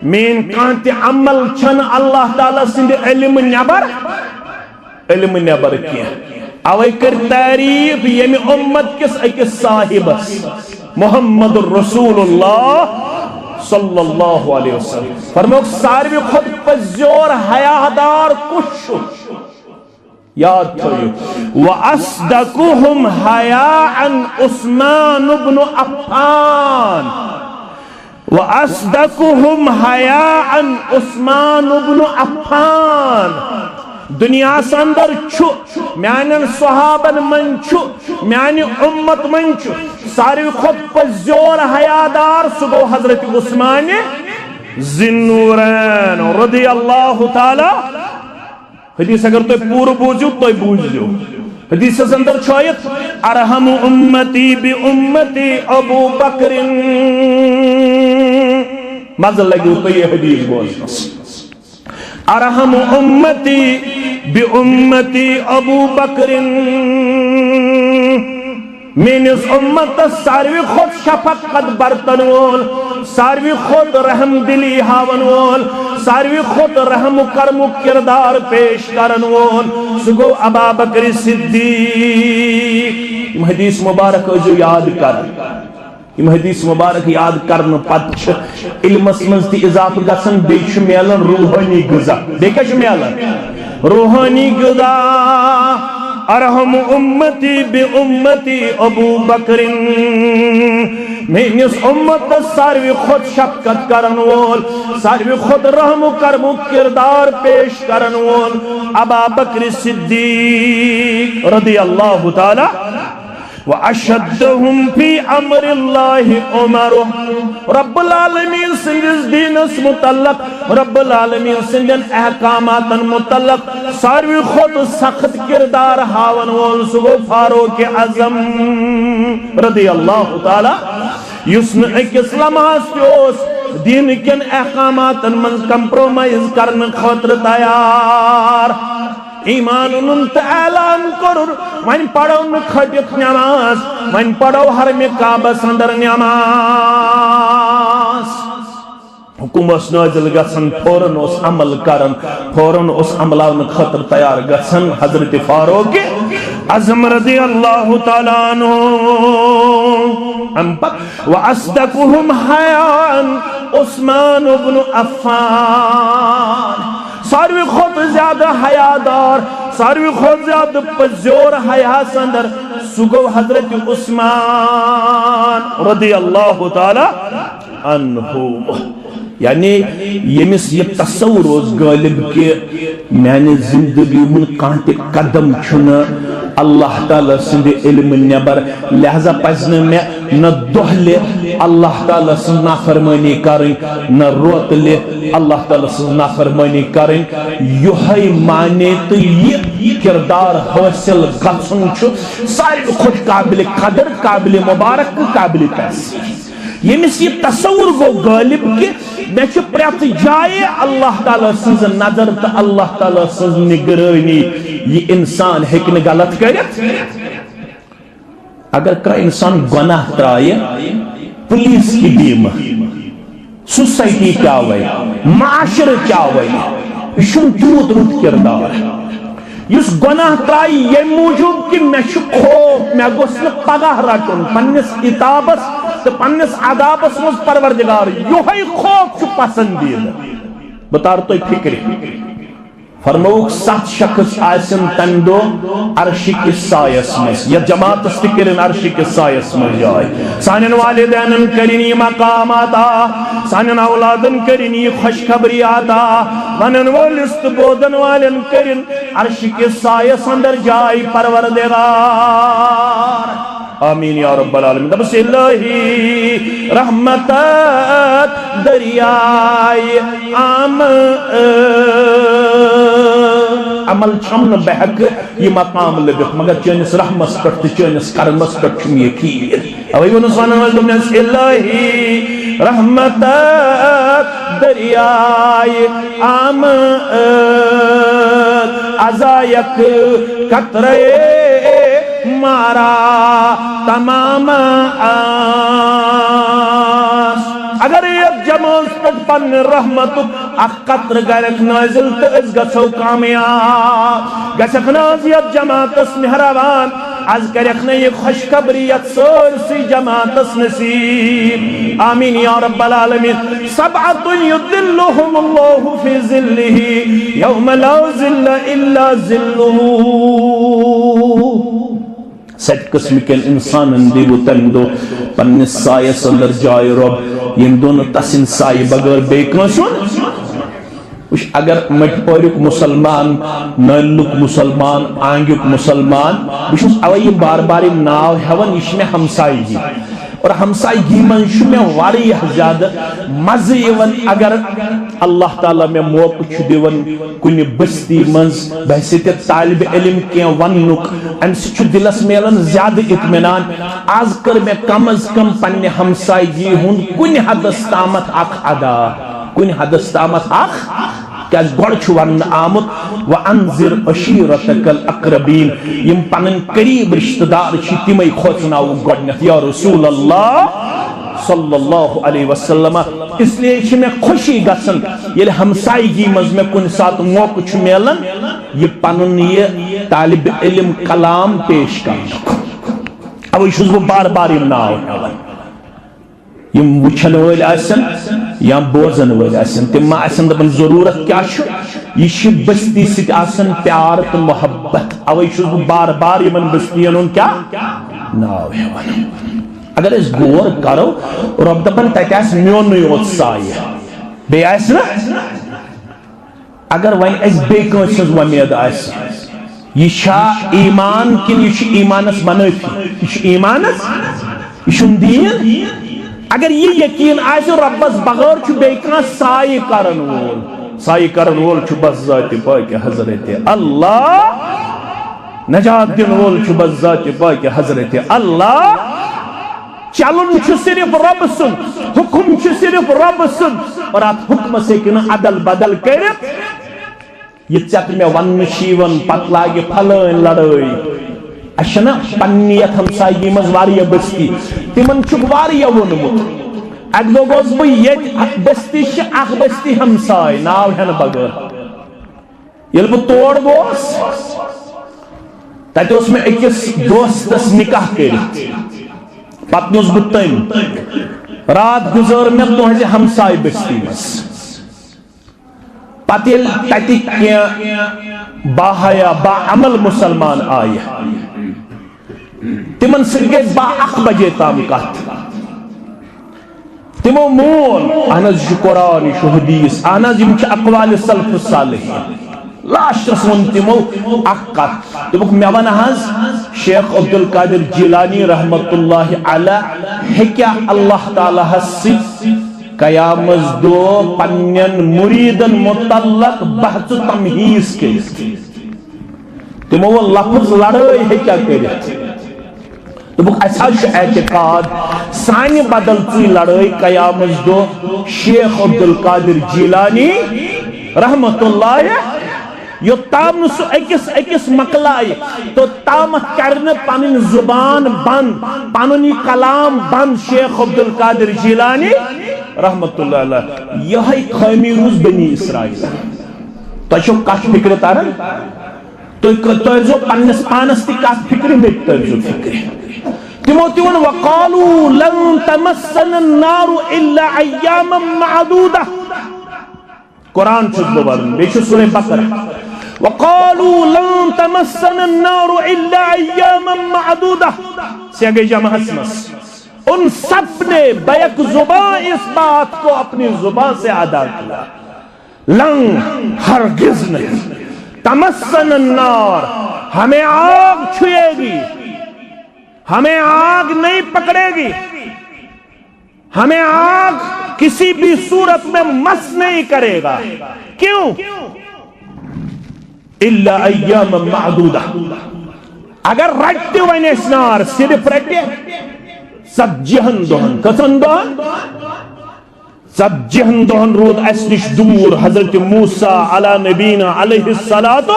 میٲنۍ کانٛہہ تہِ عمل چھنہٕ اللہ تعالیٰ سٕنٛدِ علمہٕ نٮ۪بر، علمہٕ نٮ۪بر کینٛہہ۔ اوے کٔر تعریف ییٚمہِ اُمت کِس أکِس صاحبس، محمد رسول اللہ صلی اللہ علیہ وسلم۔ فرموک، ساروی کھۄتہٕ پٔزیور حیادار کُس چھُ؟ یاد تھٲیِو، وَأَصْدَقُهُمْ حَيَاءً عُثْمَانُ بْنُ عَفَّانَ۔ وَأَصْدَقُهُمْ حَيَاءً عُثْمَانُ بْنُ عَفَّانَ۔ دُنیاہَس اندر چھُ، میانٮ۪ن صحابن منٛز چھُ، میانہِ اُمت منٛز چھُ ساروی کھۄتہٕ پٔزیور حیادار، سُہ گوٚو حضرت عثمان ذی النورین رضی اللہ تعالیٰ۔ حدیث اگر تُہۍ پوٗرٕ بوٗزِو، تُہۍ بوٗزِو۔ حدیثس اندر چھُ آیت، "ارحم امتی بی امتی ابو بکر۔" مزٕ لگیو تُہۍ یہِ حدیث بوزنس۔ "ارحم امتی بی امتی ابو بکر۔" میٲنِس اُمتس ساروی کھۄتہٕ شفقت برتن وول، ساروی کھۄتہٕ رحم دلی ہاون وول، ساروی کھۄتہٕ رحم و کرمُک کردار پیش کرن وول، سُہ گوٚو ابا بکر صدیق۔ یِم حدیث مبارک ٲسۍزیو یاد کران۔ یِم حدیث مبارک یاد کرنہٕ پتہٕ چھِ علمس منٛز تہِ اضافہٕ گژھان، بیٚیہِ چھُ میلان روحٲنی غذا۔ بیٚیہِ کیٛاہ چھُ میلان؟ روحٲنی غذا۔ ارحم امتی بہ امتی ابو بکرن۔ میٲنِس اُمتس ساروی کھۄتہٕ شفقت کرن وول، ساروی کھۄتہٕ رحم و کرمُک کردار پیش کرن وول ابا بکر صدیق رضی اللہ تعالی وَأَشَدَّهُمْ فِي أَمْرِ اللَّهِ عُمَرُ۔ رب العالمین سٕنٛدِس دیٖنس متعلق، رب العالمین سٕنٛدٮ۪ن احکاماتن متعلق ساروی کھۄتہٕ سخت کردار ہاون وول سُہ گوٚو فاروق اعظم رضی اللہ تعالی، یُس نہٕ أکِس لمحس تہِ اوس دیٖن کٮ۪ن احکاماتن منٛز compromise کرنہٕ خٲطرٕ تیار۔ ایمان اوٚنُن تہٕ اعلان کوٚرُن، وۄنۍ پرو نہٕ کھٹِتھ نماز، وۄنۍ پرو حرمِ کعبس اندر نماز۔ حکم اوس نازل گژھان، فوراً اوس عمل کران، فوراً اوس عملاونہٕ خٲطرٕ تیار گژھان حضرت فاروق اعظم رضی اللہ تعالیٰ عنہ۔ امہِ پتہٕ وَأَصْدَقُهُمْ حَيَاءً عثمان ابن عفان۔ ساروی کھۄتہٕ زیادٕ حیا دار، ساروی کھۄتہٕ زیادٕ پٔزیور حیاہس اندر، سُہ گوٚو حضرت عثمان رضی اللہ تعالیٰ عنہ۔ یعنی ییٚمِس یہِ تصور اوس غٲلب کہِ میانہِ زندگی ہُنٛد کانٛہہ تہِ قدم چھُنہٕ اللہ تعالیٰ سٕنٛدِ علمہٕ نٮ۪بر، لہذا پزِ نہٕ مےٚ نہ دۄہلہِ اللہ تعالیٰ سٕنٛز نافرمٲنی کرٕنۍ، نہ روتلہِ اللہ تعالیٰ سٕنٛز نافرمٲنی کرٕنۍ۔ یِہوٚے معنی تہٕ یہِ کردار حٲصِل گژھُن چھُ ساروی کھۄتہٕ قابلِ قدر، قابلِ مبارک تہٕ قابلِ تحسین۔ ییٚمِس یہِ تصور گوٚو غٲلب کہِ مےٚ چھُ پرٛٮ۪تھ جایہِ اللہ تعالیٰ سٕنٛز نظر تہٕ اللہ تعالیٰ سٕنٛز نگرٲنی، یہِ انسان ہیٚکہِ نہٕ غلط کٔرِتھ۔ اگر کانٛہہ انسان گۄناہ ترایہِ، پولیس کہِ بیمہٕ، سوسایٹی کیٛاہ وَنہِ، معاشرٕ کیٛاہ وَنہِ، یہِ چھُنہٕ تیوٗت رُت کردار۔ یُس گۄناہ ترایہِ ییٚمہِ موٗجوٗب کہِ مےٚ چھُ خوف، مےٚ گوٚژھ نہٕ پگاہ رٹُن، پننِس عتابس تہٕ پننِس عذابس منٛز پروردگار، یِہوٚے خوف چھُ پسندیدٕ۔ بہٕ تارٕ تۄہہِ فکرِ۔ فرمووُکھ، ستھ شخص آسن تمہِ دۄہ عرشہِ کِس سایس منٛز، یتھ جماعتس تہِ کٔرِن عرشہِ کِس سایس منٛز جاے۔ سانٮ۪ن والدینن کٔرِن یہِ مقام عطا، سانٮ۪ن اولادن کٔرِن یہِ خوشخبری عطا، ونن وٲلِس تہٕ بوزن والٮ۪ن کٔرِن عرشہِ کِس سایس اندر جاے پروردگار۔ آمین یا رب العالمین۔ دپس الہی رحمتت دریائے عام۔ عمل چھم نہٕ بہٕ ہیٚکہٕ یہِ مقام لٔبِتھ، مگر چٲنِس رحمس پٮ۪ٹھ تہٕ چٲنِس کرمس پٮ۪ٹھ چھُم یقین۔ اوے ووٚنُس ونان وٲلۍ دوٚپنس الہی رحمتت دریائے عام، ازا یک قطرے مارا تمام آس۔ اگر یتھ جمٲژ پٮ۪ٹھ پننہِ رحمتُک اکھ قطرٕ گرکھ نٲزِل تہٕ أسۍ گژھو کامیاب۔ گژھکھ نہٕ از یتھ جماعتس مہربان، از کرکھ نہٕ یہِ خوشخبری یتھ سٲرسٕے جماعتس نصیب۔ آمین یا رب العالمین۔ سبعة یظلهم اللہ فی ظلہ یوم لا ظل الا ظلہ۔ ستہِ قٕسمہٕ کٮ۪ن انسانن دیٖوٕ تمہِ دۄہ پننِس سایس اندر جاے رۄب، ییٚمہِ دۄہ نہٕ تسٕنٛدِ سایہِ بغٲر بیٚیہِ کٲنٛسہِ ہُنٛد۔ وٕچھ، اگر مٔٹۍ پوریُک مسلمان، نٲلِنُک مسلمان، آنگیُک مسلمان، بہٕ چھُس اوے یِم بار بار یِم ناو ہٮ۪وان، یہِ چھِ مےٚ ہمسایگی۔ اور ہمسایگی منٛز چھُ مےٚ واریاہ زیادٕ مزٕ یِوان، اگر اللہ تعالیٰ مےٚ موقعہٕ چھُ دِوان کُنہِ بستی منٛز بحیثیت طالب علم کینٛہہ وننُک، امہِ سۭتۍ چھُ دلس میلان زیادٕ اطمینان۔ از کٔر مےٚ کم از کم پننہِ ہمسایگی ہُنٛد کُنہِ حدس تامتھ اکھ ادا، کُنہِ حدس تامتھ اکھ۔ کیازِ گۄڈٕ چھُ وننہٕ آمُت، "وَأَنذِرْ عَشِيرَتَكَ الْأَقْرَبِينَ"، یِم پنٕنۍ قریب رشتہٕ دار چھِ، تِمے کھوژناوُکھ گۄڈٕنیتھ، یا رسول اللہ صلی اللہ علیہ وسلم۔ اس لیے چھِ مےٚ خوشی گژھان، ییٚلہِ ہمسایگی منٛز مےٚ کُنہِ ساتہٕ موقعہٕ چھُ میلان، یہِ پنُن یہِ طالب علم کلام پیش کرنُک۔ اوے چھُس بہٕ بار بار یِم ناو ہٮ۪وان۔ یِم وٕچھن وٲلۍ آسن یا بوزن وٲلۍ آسن، تِم ما آسن دپان، ضروٗرت کیٛاہ چھُ؟ یہِ چھِ بستی سۭتۍ آسان پیار تہٕ محبت۔ اوے چھُس بہٕ بار بار یِمن بستین ہُنٛد کیٛاہ ناو ہٮ۪وان۔ اگر أسۍ غور کرو، رۄب دپان، تتہِ آسہِ میونُے یوت سایہِ، بیٚیہِ آسہِ نہٕ۔ اگر وۄنۍ اَسہِ بیٚیہِ کٲنٛسہِ ہٕنٛز وۄمید آسہِ، یہِ چھا ایمان کِنہٕ یہِ چھُ ایمانس منٲفی؟ یہِ چھُ ایمانس، یہِ چھُنہٕ دیٖن۔ اگر یہِ یقیٖن آسہِ، رۄبس بغٲر چھُ بیٚیہِ کانٛہہ سایہِ کرن وول، سایہِ کرن وول چھُ بس ذاتِ پاکہِ حضرت اللہ، نجات دِنہٕ وول چھُ بس ذاتِ پاکہِ حضرت اللہ۔ چلُن چھُ صرف رۄب سُنٛد، حُکُم چھُ صرف رۄب سُنٛد، اور اَتھ حُکمَس ہیٚکہِ نہٕ اَدل بدل کٔرِتھ۔ یہِ ژےٚ تہٕ مےٚ وَننہٕ چھِ یِوان، پَتہٕ لاگہِ پھلٲنۍ لڑٲے۔ اَسہِ چھَنہ پننہِ یَتھ ہمسایگی منٛز واریاہ بستی، تِمن چھُکھ واریاہ ووٚنمُت۔ اَکہِ دۄہ گوس بہٕ ییٚتہِ، اَکھ بستی چھِ، اَکھ بستی ہمساے، ناو ہٮ۪نہٕ بغٲر۔ ییٚلہِ بہٕ تور گوس، تَتہِ اوس مےٚ أکِس دوستَس نِکاح کٔرِتھ۔ پَتہٕ نیوٗس بہٕ تٔمۍ۔ راتھ گُزٲر مےٚ تُہٕنٛزِ ہمسایہِ بستی منٛز۔ پَتہٕ ییٚلہِ تَتِکۍ کینٛہہ باحیا، باعمل مُسلمان آیہِ، تِمن سۭتۍ گٔے باہ اکھ بجے تام کتھ۔ تِمو مون، اہن حظ، یہِ چھُ قرآن، یہِ چھُ حدیث، اہن حظ، یِم چھِ اقوال سلف صالحین۔ لاسٹس ووٚن تِمو اکھ کتھ، دوٚپُکھ، "مےٚ وَن حظ، شیخ عبدالقادر جیلانی رحمت اللہ علیہ ہیٚکیٛاہ اللہ تعالیٰ ہس سۭتۍ قیامس دۄہ پننٮ۪ن مُریٖدن مُتعلق بحث و تمحیٖص کٔرِتھ؟" تِمو ووٚن، لفظ لڑٲے ہیٚکیٛاہ کٔرِتھ؟ دوٚپُکھ، اَسہِ حظ چھُ اعتقاد، سانہِ بدل ژٕے لڑٲے قیامس دۄہ شیخ عبدالقادر جیلانی رحمت اللہ، یوٚتام نہٕ سُہ أکِس أکِس مۄکلایہِ، توٚتامَتھ کرِ نہٕ پنٕنۍ زُبان بند، پنُن یہِ کلام بند شیخ عبدالقادر جیلانی رحمت اللہ علیہ۔ یِہوٚے خٲمی روٗز بنی اسرائیل۔ تۄہہِ چھو کتھ فکرِ تران؟ تُہۍ کٔ-، تُہۍ ٲسۍزیو پننِس پانس تہِ کتھ فکرِ، مےٚ تہِ تٔرۍزیو فکرِ۔ تِمو تہِ ووٚن، "وقالوا لن تمسنا النار الا ایاما معدودہ۔" قرآن چھُس بہٕ ورُن، بیٚیہِ چھُ سورہ بقرہ۔ "وقالوا لن تمسنا النار الا ایاما معدودہ۔" سیاگے جمعس منٛز۔ ان سب نے بیک زبان اس بات کو اپنی زبان سے ادا کیا۔ لن، ہرگز نہیں۔ تمسنا النار، ہمیں آگ چھوئے گی، ہمیں آگ نہیں پکڑے گی، ہمیں آگ کسی بھی صورت میں مس نہیں کرے گا۔ کیوں؟ الا ایام معدودہ۔ اگر رٹہِ تہِ وۄنۍ اَسہِ نار، صرف رٹہِ ژتجی ہن دۄہن۔ کٔژن دۄہن؟ ژتجی ہن دۄہن روٗد اَسہِ نِش دوٗر حضرت موسیٰ علی نبینا علیہ الصلوۃ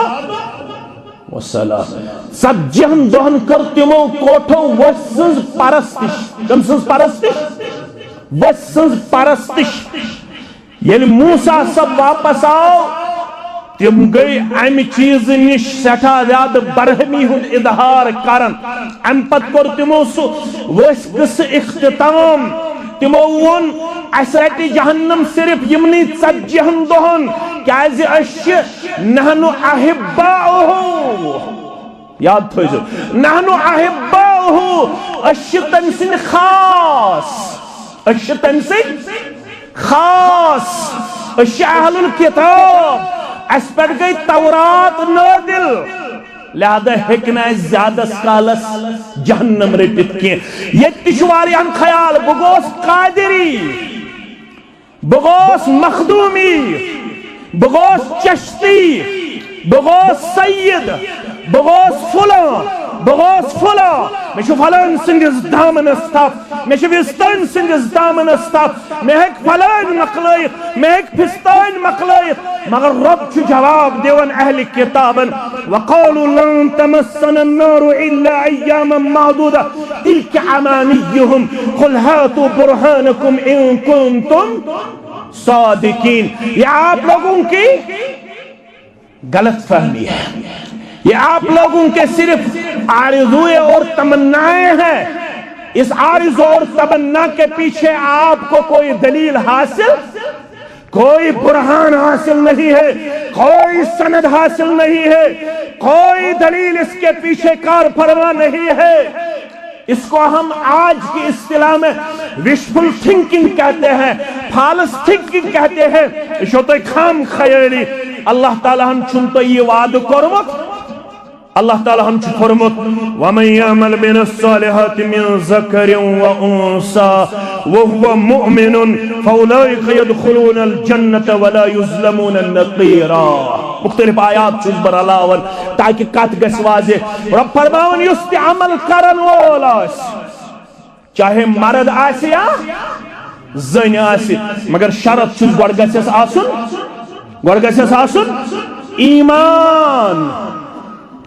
والسلام۔ ژتجی ہن دۄہن کٔر تِمو کوٹھو ؤسۍ سٕنٛز پرستش۔ کٔمۍ سٕنٛز پرستش؟ ؤسۍ سٕنٛز پرستش۔ ییٚلہِ موسیٰ صٲب واپس آو، تِم گٔے امہِ چیٖزٕ نِش سٮ۪ٹھاہ زیادٕ برہمی ہُنٛد اظہار کران۔ امہِ پتہٕ کوٚر تِمو سُہ ؤسۍ قصہٕ اختتام۔ تِمو ووٚن، "اسہِ رٹہِ جہنم صرف یِمنٕے ژتجی ہن دۄہن، کیازِ أسۍ چھِ نحن احباؤہ۔" یاد تھٲیزیو، "نحن احباؤہ"، أسۍ چھِ تٔمۍ سٕنٛدۍ خاص، أسۍ چھِ تٔمۍ سٕنٛدۍ خاص، أسۍ چھِ اہل الکتاب، اَسہِ پٮ۪ٹھ گٔے تورات نٲدِل، لہذا ہیٚکہِ نہٕ اَسہِ زیادس کالس جہنم رٔٹِتھ کینٛہہ۔ ییٚتہِ تہِ چھُ واریاہن خیال، بہٕ گوس قادری، بہٕ گوس مخدومی، بہٕ گوس چشتی، بہٕ گوس سید، بہٕ گوس فلاں، بہٕ گوس فلاں، مےٚ چھُ فلٲنۍ سٕنٛدِس دامنس تپھ، مےٚ چھُ وِستٲنۍ سٕنٛدِس دامنس تپھ، مےٚ ہیٚکہِ فلٲنۍ مۄکلٲیِتھ، مےٚ ہیٚکہِ فِستٲنۍ مۄکلٲیِتھ، مگر رۄب چھُ جواب دِوان اہلِ کِتابن، وقالوا لن تمسنا النار الا ایاما معدودة، تلك امانیہم، قل هاتوا برهانکم ان کنتم صادقین۔ یہ آپ لوگوں کی غلط فہمی ہے، یہ آپ لوگوں کے صرف آرزوئیں اور تمنائیں ہیں۔ اس آرزو اور تمنا کے پیچھے آپ کو کوئی دلیل حاصل، کوئی برہان حاصل نہیں ہے، کوئی سند حاصل نہیں ہے، کوئی دلیل اس کے پیچھے کار فرما نہیں ہے۔ اس کو ہم آج کی اصطلاح میں وشفل تھنکنگ کہتے ہیں، فالس تھنکنگ کہتے ہیں۔ یہ چھو تۄہہِ خام خیٲلی۔ اللہ تعالیٰ ہن چھُنہٕ تۄہہِ یہِ وعدٕ کوٚرمُت۔ اللہ تعالیٰ ہن چھُ فرموت، ومن يعمل من الصالحات من ذكر وانثى وهو مؤمن فاولئك يدخلون الجنة ولا يظلمون نقيرا۔ مختلف آیات چھُس بہٕ رلاوان تاکہ کتھ گژھِ واضح۔ رب فرماوان، یُس تہِ عمل کرن وول آسہِ، چاہے مرد آسہِ یا زٔنۍ آسہِ، مگر شرط چھُس، گۄڈٕ گژھٮ۪س آسُن، گۄڈٕ گژھٮ۪س آسُن ایمان۔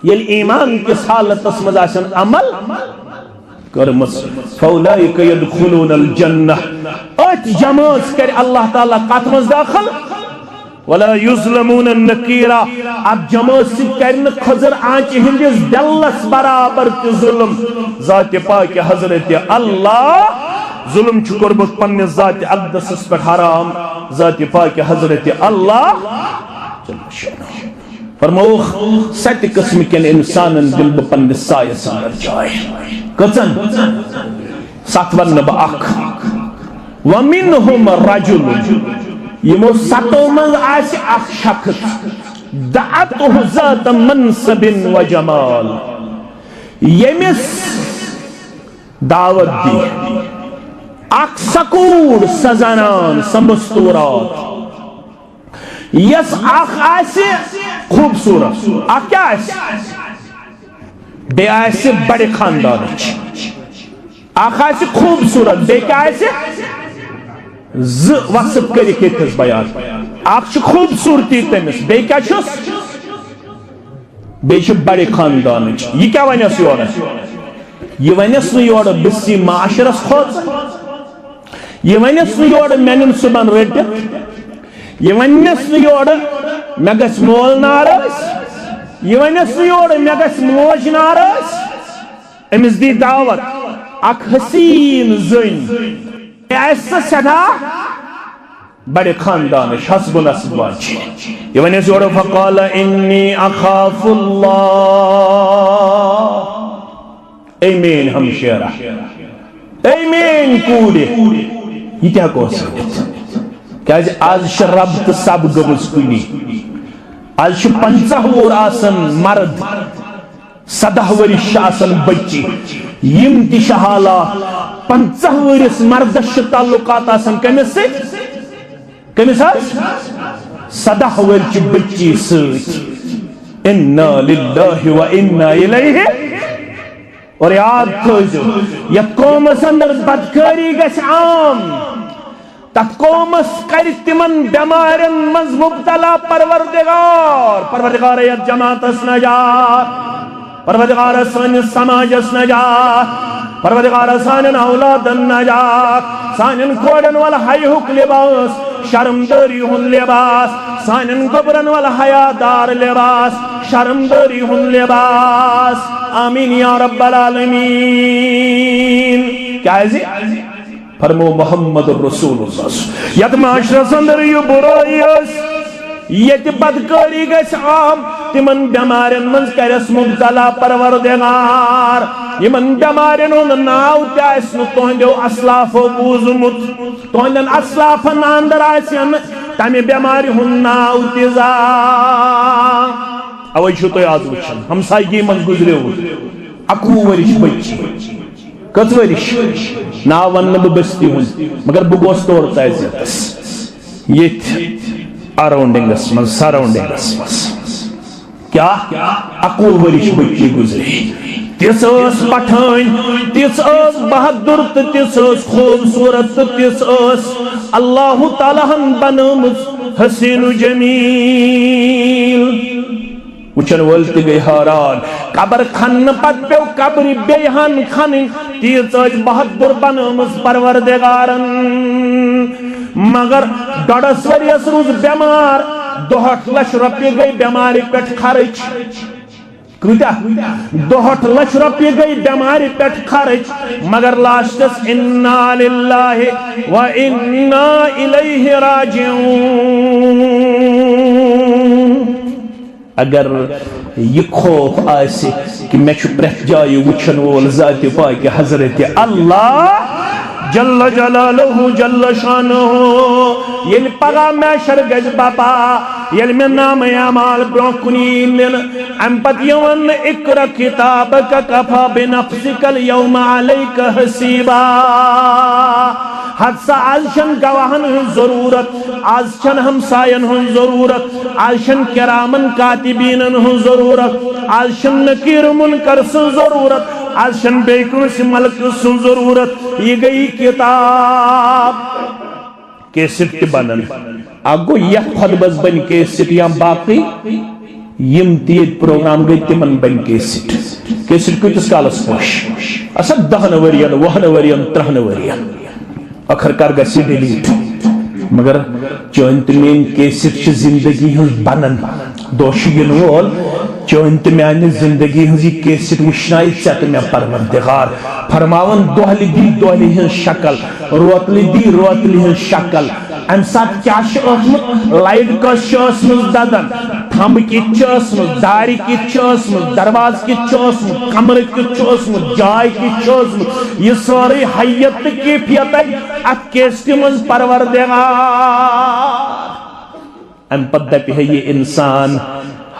ییٚلہِ ایمان کِس حالتس منٛز آسن عمل کٔرمٕژ، فاولئک یدخلون الجنہ، أتھۍ جمٲژ کرِ اللہ تعالیٰ کتھ منٛز دٲخل؟ ولا یظلمون نقیرا، اتھ جمٲژ سۭتۍ کرِ نہٕ کھٔزٕر آنچہِ ہٕنٛدِس ڈلس برابر تہِ ظلم۔ ذات پاک حضرت اللہ، ظلم چھُ کوٚرمُت پننِس ذات اقدسس پٮ۪ٹھ حرام۔ ذات پاک حضرت اللہ جل شانہ۔ فرمووُکھ، ستہِ قٕسمہٕ کٮ۪ن انسانن دِمہٕ بہٕ پننِس سایس اندر جاے۔ کٔژن؟ ستھ ونہٕ نہٕ بہٕ، اکھ۔ ومنهم رجل، یِمو ستو منٛز آسہِ اکھ شخص، دعته ذات منصب وجمال، ییٚمِس دعوت دی اکھ سۄ کوٗر، سۄ زنان، سۄ مستورات، یۄس اکھ آسہِ خوٗبصوٗرت، اکھ کیٛاہ آسہِ؟ بیٚیہِ آسہِ بڑِ خاندانٕچ۔ اکھ آسہِ خوٗبصوٗرت، بیٚیہِ کیٛاہ آسہِ؟ زٕ وصف کٔرِتھ ییٚتہِ تھَس بیان۔ اکھ چھِ خوٗبصوٗرتی تٔمِس، بیٚیہِ کیٛاہ چھُس؟ بیٚیہِ چھِ بڑِ خاندانٕچ۔ یہِ کیٛاہ وَنٮ۪س یورٕ؟ یہِ وَنٮ۪س نہٕ یورٕ بہٕ چھُس معاشرس کھوژان۔ یہِ وَنٮ۪س نہٕ یورٕ مےٚ نِن صُبحن رٔٹِتھ۔ یہِ وَنٮ۪س نہٕ یورٕ مےٚ گژھِ مول ناراض۔ یہِ وَنٮ۪س نہٕ یورٕ مےٚ گژھِ موج ناراض۔ أمِس دی دعوت اکھ حسیٖن زٔنۍ۔ یہِ آسہِ سۄ سٮ۪ٹھاہ بڑِ خاندانٕچ، حسب و نسب واجہِ۔ یہِ وَنٮ۪س یورٕ، فقال انی اخاف اللہ۔ اے میٲنۍ ہمشیرہ، اے میٲنۍ کوٗرِ، یہِ تہِ ہٮ۪کو أسۍ ؤنِتھ۔ کیازِ آز چھِ رب تہٕ سب گٔمٕژ کُنی۔ آز چھِ پنٛژاہ وُہُر آسان مرد، سداہ ؤرِش چھِ آسان بٔچی۔ یِم تہِ چھِ حالات، پنٛژاہ وُہرِس مردس چھِ تعلقات آسان کٔمِس سۭتۍ؟ کٔمِس حظ؟ سداہ ؤرِش بٔچی سۭتۍ۔ انا للہ و انا الیہ۔ اور یاد تھٲیزیو، یتھ قومس اندر بدکٲری گژھِ عام، تتھ قومس کرِ تِمن بٮ۪مارٮ۪ن منٛز مبتلا پروردگار۔ پروردگار، یتھ جماعتس نجات، پروردگار، سٲنِس سماجس نجات، پروردگار، سانٮ۪ن اولادن نجات، سانٮ۪ن کورٮ۪ن ول حیہُک لباس، شرمدٲری ہُنٛد لباس، سانٮ۪ن گوٚبرن ول حیا دار لباس، شرمدٲری ہُنٛد لباس۔ آمین یا رب العالمین۔ کیازِ؟ فرمو محمد رسول اللہ۔ یتھ معاشرس اندر یہِ بُرٲیی ٲس، ییٚتہِ بدکٲری گژھِ عام، تِمن بٮ۪مارٮ۪ن منٛز کرٮ۪س مبتلا پروردگار۔ یِمن بٮ۪مارٮ۪ن ہُنٛد ناو تہِ آسہِ نہٕ تُہنٛدیو اسلافو بوٗزمُت، تُہنٛدٮ۪ن اسلافن اندر آسہِ نہٕ تمہِ بٮ۪مارِ ہُنٛد ناو تہِ زانٛہہ۔ اوے چھِو تُہۍ آز وٕچھان، ہمسایگی منٛز گُزریووُ اَکوُہ ؤرِش بٔچی۔ کٔژ ؤرِش؟ ناو وَنہٕ نہٕ بہٕ بستی ہُنٛد، مگر بہٕ گوس تورٕ تعزیتس، ییٚتھۍ اراؤنڈنگس منٛز، سراؤنڈنگس منٛز۔ کیٛاہ؟ اَکوُہ ؤرِش بٔچی گُزرے۔ تِژھ ٲس پٹھٲنۍ، تِژھ ٲس بہادُر تہٕ تِژھ ٲس خوٗبصوٗرت تہٕ تِژھ ٲس اللہ تعالیٰ ہن بنٲومٕژ حسین و جمیل۔ وٕچھن وٲلۍ تہِ گٔے حٲران۔ قبر کھننہٕ پتہٕ پیوٚو قبرِ بیٚیہِ ہن کھنٕنۍ، تیٖژ ٲس بہادُر بنٲومٕژ پروردگارن۔ مگر ڈۄڈس ؤرِیس روٗز بٮ۪مار، دُہٲٹھ لچھ رۄپیہِ گٔے بٮ۪مارِ پٮ۪ٹھ خرٕچ۔ کۭتیاہ؟ دُہٲٹھ لچھ رۄپیہِ گٔے بٮ۪مارِ پٮ۪ٹھ خرٕچ، مگر لاسٹس انا للہ و انا الیہ راجعون۔ اگر یہِ خوف آسہِ کہِ مےٚ چھُ پرٛٮ۪تھ جایہِ وٕچھن وول ذاتِ پاکہِ حضرت اللہ جل جلالہ جل شانہ، ییٚلہِ پگاہ محشر گژھِ بپا، ییٚلہِ مےٚ نامہ اعمال برونٛہہ کُن یی نِنہٕ، امہِ پتہٕ یہِ وننہٕ، اقرأ کتابک کفی بنفسک الیوم علیک حسیبا۔ ہتسا آز چھنہٕ گواہن ہٕنٛز ضروٗرت، آز چھنہٕ ہمساین ہٕنٛز ضروٗرت، آز چھنہٕ کرامن کاتبینن ہٕنٛز ضروٗرت، آز چھنہٕ نکیر منکر سٕنٛز ضروٗرت، آز چھنہٕ بیٚیہِ کٲنٛسہِ ملکہٕ سٕنٛز ضروٗرت۔ یہِ گٔیی کتاب۔ کیسٹ تہِ بنن۔ اکھ گوٚو یتھ خطبس بنہِ کیسٹ یا باقٕے یِم تہِ ییٚتہِ پروگرام گٔے تِمن بنہِ کیسٹ۔ کیسٹ کۭتِس کالس پوشہِ؟ اسا دہن ؤرین، وُہن ؤرین، ترہن ؤرین۔ ٲخر کار گژھِ یہِ ڈیلیٹ۔ مگر چٲنۍ تہٕ میٲنۍ کیسٹ چھِ زندگی ہٕنٛز بنن۔ دۄہ چھُ یِنہٕ وول، چٲنۍ تہٕ میانہِ زندگی ہٕنٛز یہِ کیسٹ وٕچھنایہِ ژےٚ تہٕ مےٚ پروردگار۔ فرماوان دۄہلہِ دی دۄہلہِ ہٕنٛز شکل، روتلہِ دی روتلہِ ہٕنٛز شکل۔ امہِ ساتہٕ کیٛاہ چھُ ٲسمُت؟ لایٹ کۄس چھِ ٲسمٕژ دَزان؟ تھمبہٕ کِتھ چھِ ٲسمٕژ؟ دارِ کِتھ چھِ ٲسمٕژ؟ دروازٕ کِتھ چھُ اوسمُت؟ کمرٕ کیُتھ چھُ اوسمُت؟ جاے کِتھ چھِ ٲسمٕژ؟ یہِ سٲرٕے حیت تہٕ کیفیت اتھ کیسٹہِ منٛز پروردگار۔ امہِ پتہٕ دپہِ ہے یہِ انسان،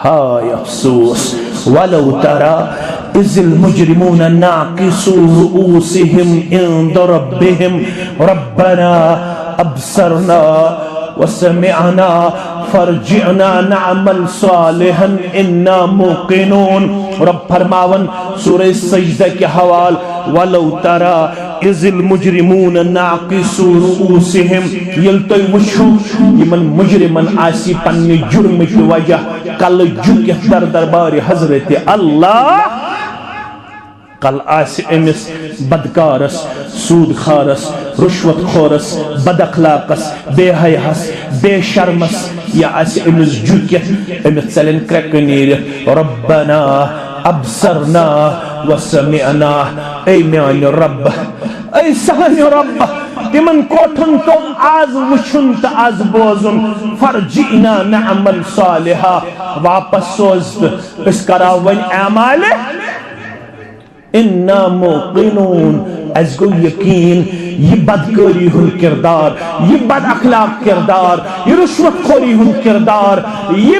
ہاے افسوس، ولو ترى إذ المجرمون ناكسوا رؤوسهم عند ربهم ربنا أبصرنا وسمعنا فارجعنا نعمل صالحا إنا موقنون۔ رب فرماون سورہ سجدہ کہِ حوال، ولو ترى إذ المجرمون ناكسوا رؤوسهم، ییٚلہِ تُہۍ وٕچھِو یِمن مجرمن آسہِ پننہِ جُرمٕکہِ وجہ کلہٕ جُکِتھ در دربارِ حضرت اللہ، کل آسہِ أمِس بدکارس، سود خارس، رشوت خورس، بد اخلاقس، بے حیاہس، بے شرمس، یہِ آسہِ أمِس جُکِتھ، أمِس ژلن کرٛٮ۪کہٕ نیٖرِتھ، ربنا ابصرنا وسمعنا، اے میانہِ رب، اے سانہِ رب، تِمن کوٹھن توٚگ از وٕچھُن تہٕ از بوزُن، فرجعنا نعمل صالحا، واپس سوز تہٕ أسۍ کرو وۄنۍ اعمالِ۔ انا موقنون، اسہِ گوٚو یقین، یہِ بدکٲری ہُنٛد کردار، یہِ بد اخلاق کردار، یہِ رشوت خوری ہُنٛد کردار، یہِ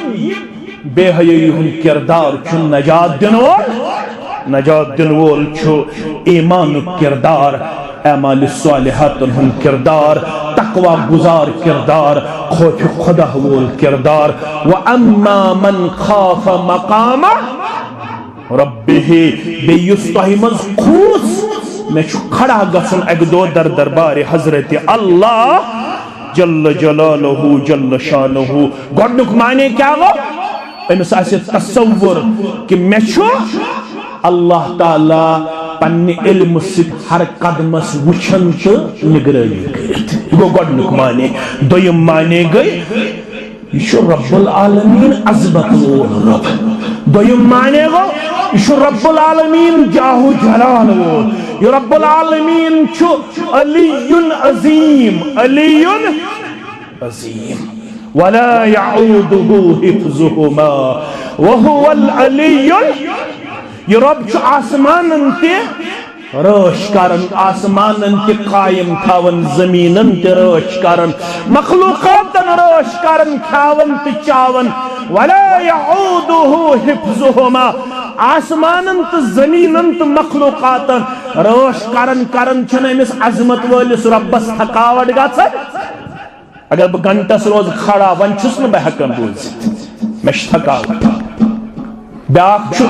بے حیٲیی ہُنٛد کردار چھُ نجات دِنہٕ وول۔ نجات دِنہٕ وول چھُ ایمانُک کردار، اعمال صالحاتن ہُنٛد کردار، تقوی گزار کردار، خوف خدا وول کردار۔ واما من خاف مقام ربہ، بیٚیہِ یُس تۄہہِ منٛز کھوٗژ، مےٚ چھُ کھڑا گژھُن اَکہِ دۄہ در دربارِ حضرت اللہ جل جلالہ جل شانہ۔ گۄڈٕنیُک معنی کیٛاہ گوٚو؟ أمِس آسہِ تصور کہِ مےٚ چھُ اللہ تعالیٰ پننہِ علمہٕ سۭتۍ ہر قدمس وٕچھان تہٕ نگرٲنی کٔرِتھ۔ یہِ گوٚو گۄڈٕنیُک معنی۔ دوٚیِم معنی گٔے، یہِ چھُ رب العالمین عظمت وول رب۔ دوٚیِم معنی گوٚو، یہِ چھُ رب العالمین جاہ و جلال وول۔ یہِ رب العالمین چھُ علی عظیم، علی عظیم۔ ولا يعوده حفظهما وهو العلی۔ یہِ رب چھُ آسمانن تہِ رٲچھ کران، آسمانن تہِ قائم تھاوان، زمینن تہِ رٲچھ کران، مخلوقاتن رٲچھ کران، کھاوان تہٕ چاوان۔ ولا يعوده حفظهما، آسمانن تہٕ زمینن تہٕ مخلوقاتن رٲچھ کران کران چھنہٕ أمِس عظمت وٲلِس رۄبس تھکاوٹ گژھان۔ اگر بہٕ گھنٹس روزٕ کھڑا، وۄنۍ چھُس نہٕ بہٕ ہٮ۪کان روٗزِتھ، مےٚ چھِ تھکاوٹ۔ بیاکھ چھُ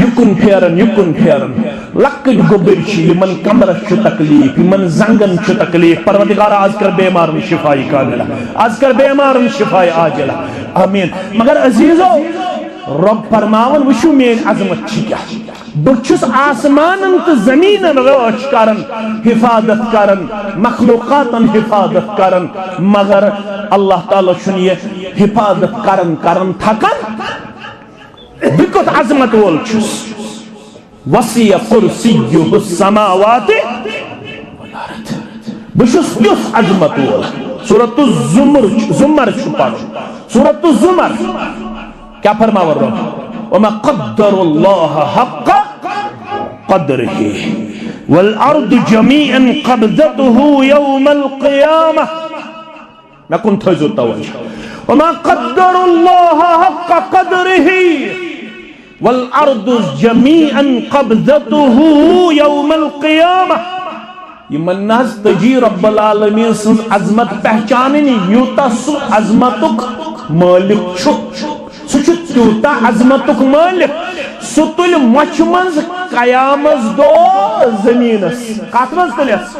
یُکُن پھیران، یُکُن پھیران۔ لۄکٕٹۍ گوٚبٕرۍ چھِ، یِمن کمرس چھُ تکلیف، یِمن زنگن چھُ تکلیف۔ پروردگارا، از کر بیمارن شفای کاملہ، از کر بیمارن شفای عاجلہ۔ آمین۔ مگر عزیزو، رب فرماوان، وٕچھِو میٲنۍ عظمت چھِ کیٛاہ۔ بہٕ چھُس آسمانن تہٕ زٔمیٖنن رٲچھ کران، حفاظت کران، مخلوقاتن حفاظت کران، مگر اللہ تعالیٰ چھُنہٕ یہِ حفاظت کران کران تھکان۔ بہٕ کیُتھ عظمت وول چھُس؟ وسیع کرسیہ السماوات والارض۔ بہٕ چھُس تیُتھ عظمت وول۔ سورۃ الزمر، زمر چھُ پرُن۔ سورۃ الزمر۔ کیا فرماوان رب؟ وما قدر اللہ حق قدره والارض جميعا قبضته يوم القيامة۔ مےٚ کُن تھٲیزیو توجہ۔ وما قدر اللہ حق قدره والارض جميعا قبضته يوم القيامة۔ یِمن نہ حظ تجی رب العالمین سٕنٛز عظمت پہچانٕنۍ، یوٗتاہ سُہ عظمتُک مٲلِک چھُ۔ سُہ چھُ تیوٗتاہ عظمتُک مٲلِک، سُہ تُلہِ مۄچھِ منٛز قیامس دۄہ زٔمیٖنس۔ کتھ منٛز تُلٮ۪س؟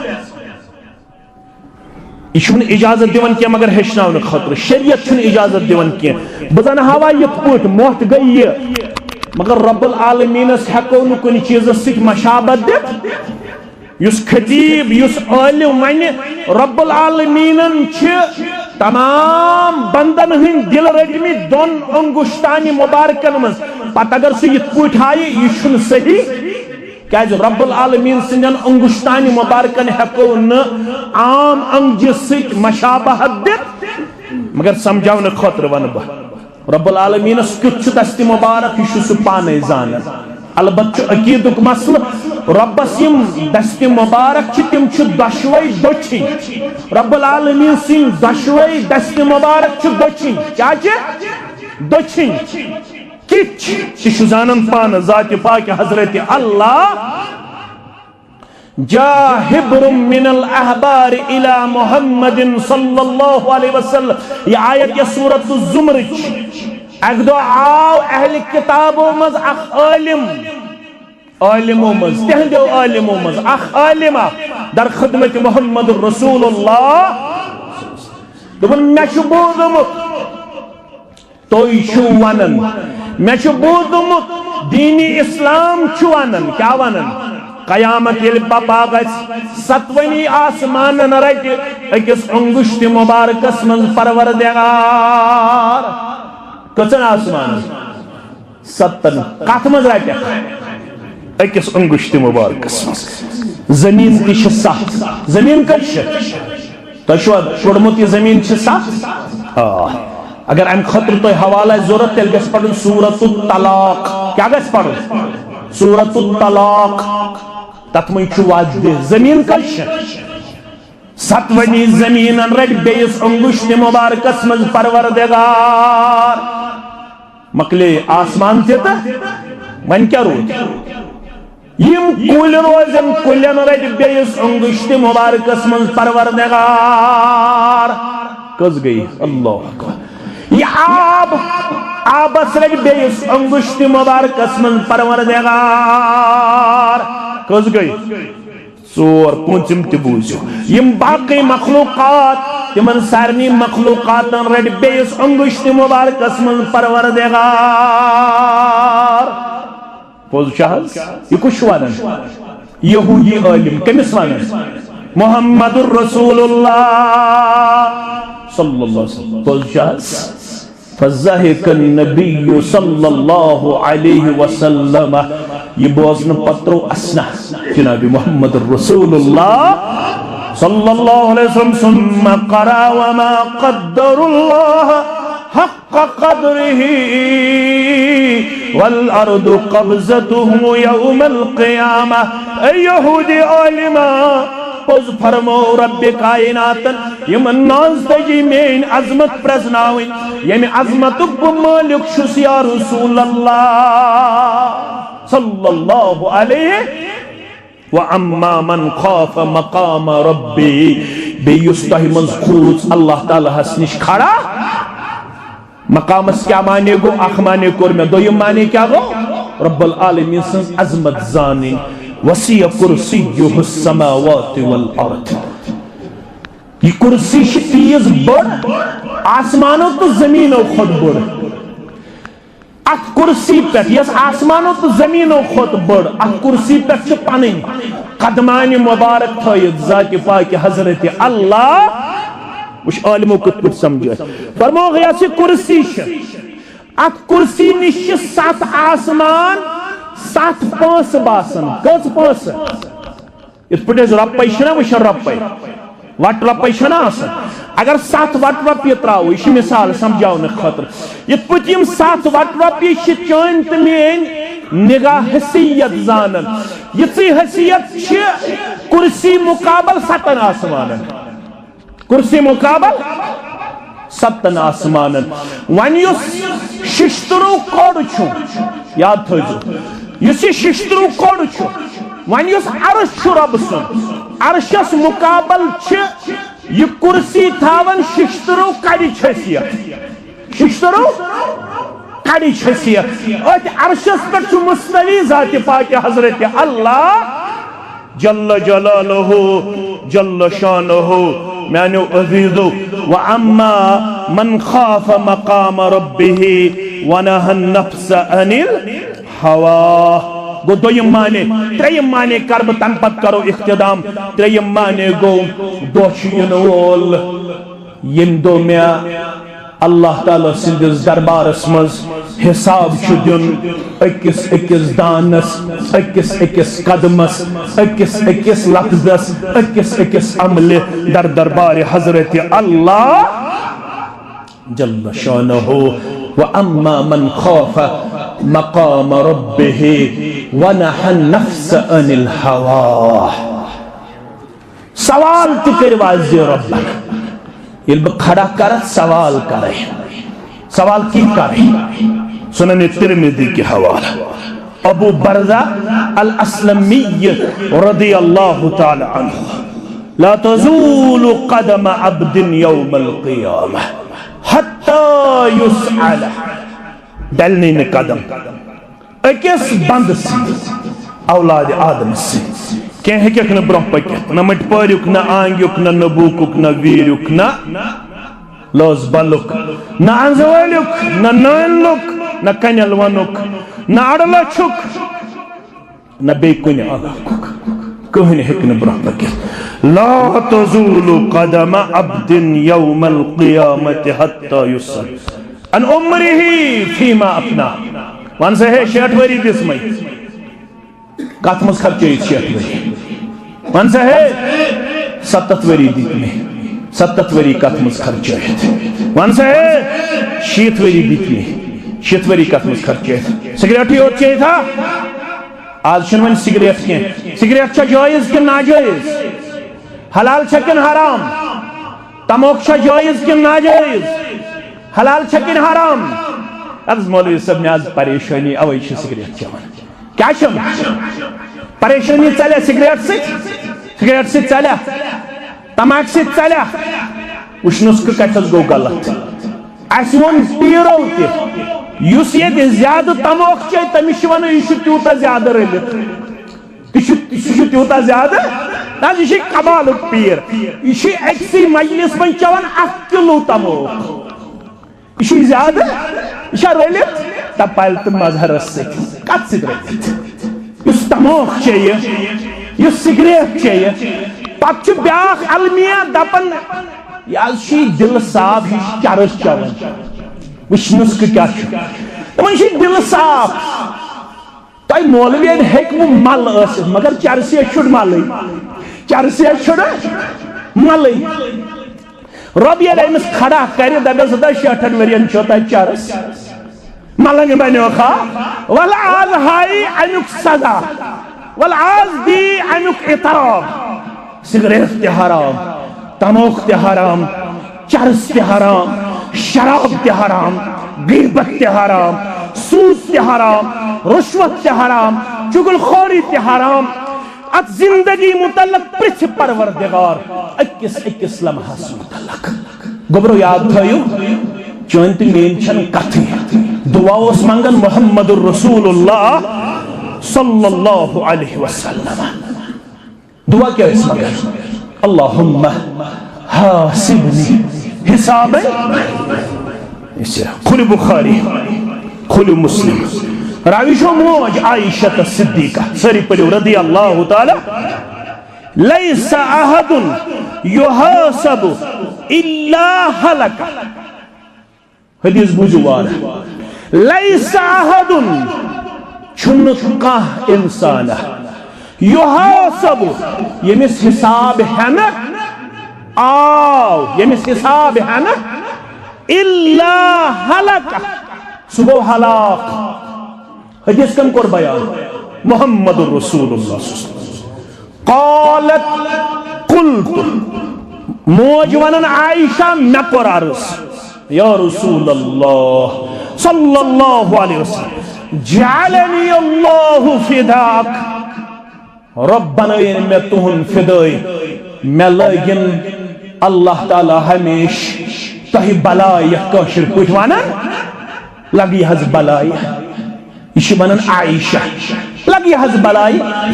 یہِ چھُنہٕ اجازت دِوان کینٛہہ مگر ہیٚچھناونہٕ خٲطرٕ۔ شریعت چھُنہٕ اجازت دِوان کینٛہہ۔ بہٕ زن ہاوان یِتھ پٲٹھۍ، مۄٹھ گٔے یہِ، مگر رب العالمینس ہٮ۪کو نہٕ کُنہِ چیٖزس سۭتۍ مشابت دِتھ۔ یُس خطیب، یُس عٲلم ونہِ، رب العالمینن چھِ تمام بندن ہٕنٛدۍ دِل رٔٹمٕتۍ دۄن انگشتانہِ مبارکن منٛز۔ پتہٕ اگر سُہ یِتھ پٲٹھۍ ہایہِ، یہِ چھُنہٕ صحیح۔ کیازِ رب العالمین سٕنٛدٮ۪ن انگشتانہِ مبارکن ہٮ۪کو نہٕ عام انگجہِ سۭتۍ مشابہت دِتھ، مگر سمجھاونہٕ خٲطرٕ ونہٕ بہٕ۔ رب العالمینس کیُتھ چھُ دستِ مبارک، یہِ چھُ سُہ پانے زانان۔ البتہٕ چھُ عقیدُک مسلہٕ، ربس یِم دستِ مبارک چھِ، تِم چھِ دۄشوے دٔچھِنۍ۔ رب العالمین سٕنٛدۍ دۄشوے دستِ مبارک چھِ دٔچھِنۍ۔ کیٛاہ چھِ؟ دٔچھِنۍ۔ کِتھ چھِ؟ تہِ چھُ زانان پانہٕ ذاتِ پاکہِ حضرت اللہ۔ جاء حبر من الاحبار الى محمد صلی اللہ علیہ وسلم۔ یہ آیت یا سورۃ الزمر چھِ۔ اکہِ دۄہ آو اہلِ کتابو منٛز اکھ عٲلم، عٲلمو منٛز، تِہنٛدیو عٲلمو منٛز اکھ عٲلم آو در خدمت محمد رسول اللہ۔ دوٚپُن، مےٚ چھُ بوٗزمُت، تُہۍ چھِو ونان، مےٚ چھُ بوٗزمُت، دیٖنِ اسلام چھُ ونان، کیٛاہ ونان؟ قیامت ییٚلہِ بپا گژھِ، ستوٕنی آسمانن رٹہِ أکِس انگشتِ مبارکس منٛز پروردگار۔ کٔژن آسمانن؟ ستن۔ کتھ منٛز رٹہِ؟ أکِس انگشتِ مبارکس منٛز۔ زمین تہِ چھِ ستھ۔ زمین کٔژ چھِ؟ تۄہہِ چھُوا پوٚرمُت یہِ زمین چھِ ستھ؟ آ۔ اگر امہِ خٲطرٕ تۄہہِ حوالہٕ آسہِ ضروٗرت، تیٚلہِ گژھِ پرُن سورۃ الطلاق۔ کیٛاہ گژھِ پرُن؟ سورۃ الطلاق۔ تتھ منٛز چھُ واضح زمین کٔژ چھِ؟ ستوٕنی زمینن رٹہِ بیٚیِس انگشتِ مبارکس منٛز پروردگار۔ مۄکلے آسمان تہِ تہٕ وۄنۍ کیٛاہ روٗد؟ یِم کُلۍ روزن، کُلٮ۪ن رٹہِ بیٚیِس انگشتِ مبارکس منٛز پروردگار۔ کٔژ گٔے؟ اللہ اکبر۔ یہِ آب، آبس رٹہِ بیٚیِس انگشتِ مبارکس منٛز پروردگار۔ کٔژ گٔے؟ ژور، پوٗنٛژِم تہِ بوٗزِو۔ یِم باقٕے مخلوقات، تِمن سارنٕے مخلوقاتن رٹہِ بیٚیِس انگشتِ مبارکس منٛز پروردگار۔ پوٚز چھا حظ؟ یہِ کُس چھُ ونان؟ یہودی عٲلم۔ کٔمِس ونان؟ محمد رسول اللہ صلی اللہ علیہ وسلم۔ پوٚز چھا حظ؟ فضحک النبی صلی اللہ علیہ وسلم۔ یہ بوزنہٕ پتہٕ ترٛوو اسنہ جناب محمد رسول اللہ صلی اللہ علیہ وسلم۔ ثم قرأ وما قدر اللہ حق قدره والارض قبضته یوم القیامہ۔ اے یہودی عالمہ، پوٚز فرمو رب کائناتن، یِمن نازتجی میٲنۍ عظمت پرزناوٕنۍ، ییٚمہِ عظمتُک بہٕ مٲلِک چھُس یا رسول اللہ صلی اللہ علیہ۔ و اما من خاف مقام ربی، بیٚیہِ یُس تۄہہِ منٛز کھوٗژ اللہ تعالیٰ ہس نِش کھڑا۔ مقامس کیا معنی گو؟ اکھ معنی کوٚر مےٚ، دوٚیِم معنی کیا گو؟ رب العالمین سٕنٛز عظمت زانٕنۍ۔ وسیع کرسیہ السماوات والارض۔ یہ کرسی چھِ تیٖژ بٔڑ، آسمانو تہٕ زمینو کھۄتہٕ بٔڑ۔ اتھ کرسی پٮ۪ٹھ، یۄس آسمانو تہٕ زمینو کھۄتہٕ بٔڑ، اتھ کرسی پٮ۪ٹھ چھِ پنٕنۍ قدمانِ مبارک تھٲیِتھ ذاتِ پاکِ حضرت اللہ۔ وٕچھ عالمو کِتھ پٲٹھۍ سمجھٲے۔ فرمووُکھ، یۄس یہِ کرسی چھِ، اتھ کرسی نِش چھِ ستھ آسمان، ستھ پونٛسہٕ باسان۔ کٔژ پونٛسہٕ؟ یِتھ پٲٹھۍ أسۍ رۄپَے چھِنہ وٕچھان، رۄپَے، وَٹہٕ رۄپَے چھَنہ آسان۔ اگر ستھ وَٹہٕ رۄپیہِ ترٛاوو، یہِ چھِ مثال سمجھاونہٕ خٲطرٕ، یِتھ پٲٹھۍ یِم ستھ وَٹہٕ رۄپیہِ چھِ چٲنۍ تہٕ میٲنۍ نگاہ حیثیت زانان، یِژٕے حیثیت چھِ کرسی مقابل ستن آسمانن۔ کرسی مقابل ستن آسمانن۔ وۄنۍ یُس ششترو کھۄڑ چھُ، یاد تھٲیزیو، یُس یہِ ششترو کھۄڑ چھُ، وۄنۍ یُس عرش چھُ رۄبہٕ سُنٛد، عرشس مقابل چھِ یہِ کرسی تھاوان ششترو کڑِ چھٔسِتھ۔ ششترو کڑِ چھٔسِتھ۔ أتھۍ عرشس پٮ۪ٹھ چھُ مستوی ذاتِ پاکِ حضرت اللہ جل جلالہ، جل شانہ۔ میانیو عزیزو، واما من خاف مقام ربہ ونہى النفس عن الہوى۔ گوٚو دوٚیِم معنی۔ ترٛیٚیِم معنی کر بہٕ، تَمہِ پتہٕ کرو اختتام۔ ترٛیٚیِم معنی گوٚو، دۄہ چھُ یِنہٕ وول، ییٚمہِ دۄہ مےٚ اللہ تعالیٰ سٕنٛدِس دربارس منٛز حساب چھُ دیُن أکِس أکِس دانس، أکِس أکِس قدمس، أکِس أکِس لفظس، أکِس أکِس عملہِ در دربارِ حضرت اللہ جل شانہ۔ واما من خاف مقام ربہ ونہى النفس عن الہوى۔ سوال تہِ کٔرِو از زِ رۄبن۔ ییٚلہِ بہٕ کھڑا کرٕ، سوال کرٕ۔ سوال کیٛاہ کرٕ؟ سنن ترمذی کہِ حوالہٕ۔ ابو برزہ الاسلمی رضی اللہ تعالی عنہ، لا تزول قدم عبد یوم القیامہ حتی یسأل۔ ڈلنٕے نہٕ قدم أکِس بندٕ سٕنٛدِ، اولاد آدم سٕنٛدِ۔ کینٛہہ ہیٚکٮ۪کھ نہٕ برٛونٛہہ پٔکِتھ، نہ مٔٹۍ پٲریُک، نہ آنٛگیُک، نہ نبوٗکُک، نہ ویٖریُک، نہ لٲس بلُک، نہ انزٕ وٲلیُک، نہ نٲنۍ لُک، نہ کنٮ۪ل ونُک، نہ اڑٕ لٔچھُک، نہ بیٚیہِ کُنہِ علاقُک۔ کٕہٕنۍ ہیٚکہِ نہٕ برٛونٛہہ پٔکِتھ۔ لا تزول قدم عبد یوم القیامة حتی یسأل عن عمره فیما افناه۔ وَن سا ہے، شیٹھ ؤری دِژمَے۔ کَتھ منٛز خرچٲیِتھ شیٹھ ؤری؟ وَن سا ہے، سَتَتھ ؤری دِتۍ مےٚ۔ سَتَتھ ؤری کَتھ منٛز خرچٲیِتھ؟ وَن سا ہے، شیٖتھ ؤری دِتۍ مےٚ۔ شیٖتھ ؤری کَتھ منٛز خرچٲیِتھ؟ سگریٹٕے یوت چیٚیِتھ ہا؟ آز چھُنہٕ وۄنۍ سگریٹ کینٛہہ۔ سگریٹ چھا جٲیِز کِنہٕ ناجٲیِز؟ حلال چھا کِنہٕ حرام؟ تموک چھا جٲیِز کِنہٕ ناجٲیِز؟ حلال چھا کِنہٕ حرام؟ عرض مولوی صٲب، مےٚ آز پریشٲنی، اَوَے چھِ سگریٹ چٮ۪وان۔ کیٛاہ چھَم؟ پریشٲنی ژَلیا سگریٹ سۭتۍ؟ سگریٹ سۭتۍ ژَلیا؟ تماکھ سۭتۍ ژَلیا؟ وٕچھ نُسخہٕ کَتٮ۪س گوٚو غلط۔ اَسہِ ووٚن پیٖرو تہِ، یُس ییٚتہِ زیادٕ تموکھ چیٚیہِ، تٔمِس چھِ وَنان، یہِ چھُ تیوٗتاہ زیادٕ رٔلِتھ۔ یہِ چھُ، یہِ چھُ تیوٗتاہ زیادٕ، نہ حظ، یہِ چھُ کمالُک پیٖر۔ یہِ چھُ أکسٕے مجلس منٛز چٮ۪وان اکھ کِلوٗ تموکھ۔ یہِ چھُ زیادٕ، یہِ چھا رٔلِتھ؟ تپالہِ تہٕ مظہرس سۭتۍ۔ کتھ سۭتۍ رٔلِتھ؟ یُس تموکھ چیٚیہِ، یُس سگریٹ چیٚیہِ، پتہٕ چھُ بیٛاکھ المیہ دپان، یہِ حظ چھُ یہِ دِلہٕ صاف، یہِ چھُ چرس چٮ۪وان۔ وٕچھ نُسخہٕ کیٛاہ چھُ۔ دپان، یہِ چھُ دِلہٕ صاف۔ تۄہہِ مولوین ہیٚکہِ وۄنۍ مَل ٲسِتھ، مگر چرسیس چھُنہٕ مَلٕے۔ چرسیس چھُنہٕ مَلٕے۔ رۄب ییٚلہِ أمِس کھڑا کرِ، دَپٮ۪س، ہتا شیٹھن ؤرین چھو تۄہہِ چرس۔ ملنگ بنیو کھا؟ ول آز ہائی امیُک سزا۔ ول آز دی امیُک عتاب۔ سگریٹ تہِ حرام، تموک تہِ حرام، چرس تہِ حرام، شراب تہِ حرام، غیبت تہِ حرام، سود تہِ حرام، رشوت تہِ حرام، چغل خوری تہِ حرام۔ اتھ زندگی متعلق پرژھِ پروردگار أکِس أکِس لمحس متعلق۔ گوٚبرو، یاد تھٲیِو، چٲنۍ تہٕ میٲنۍ چھنہٕ کتھٕے۔ دعا اوس منگان محمد رسول اللہ صلی اللہ علیہ وسلم۔ دعا کیٛاہ ٲسۍ منگان؟ اللہم حاسبنی حساباً یسیرا۔ کھوٗلِو بخاری، کھوٗلِو مسلم۔ راوی چھو موج عائشہ صدیقہ، سٲری پٔرِو رضی اللہ تعالیٰ۔ لیس احد یحاسب الا ہلک۔ حدیث بوٗزِو وارٕ۔ لیس احد، چھُنہٕ کانٛہہ اِنسان، یحاسب، ییٚمِس حساب ہٮ۪نہٕ آو، ییٚمِس حساب ہٮ۪نہٕ، الا ہلک، سُہ گوٚو ہلاک۔ حدیث کٔمۍ کوٚر بیان؟ محمد رسول اللہ صلی اللہ علیہ وسلم۔ قالت قلت، موج ونان عائشہ، مےٚ کوٚر عرض، یا رسول اللہ صلی اللہ علیہ وسلم، جعلنی اللہ فداک، رۄب بنٲیِن مےٚ تُہُنٛد فدٲے، مےٚ لٲگِن اللہ تعالیٰ ہمیشہِ تۄہہِ بلاے، یتھ کٲشِر پٲٹھۍ ونان لگہِ حظ بلاے۔ یہِ چھِ ونان عائشہ، لگہِ حظ بلاے،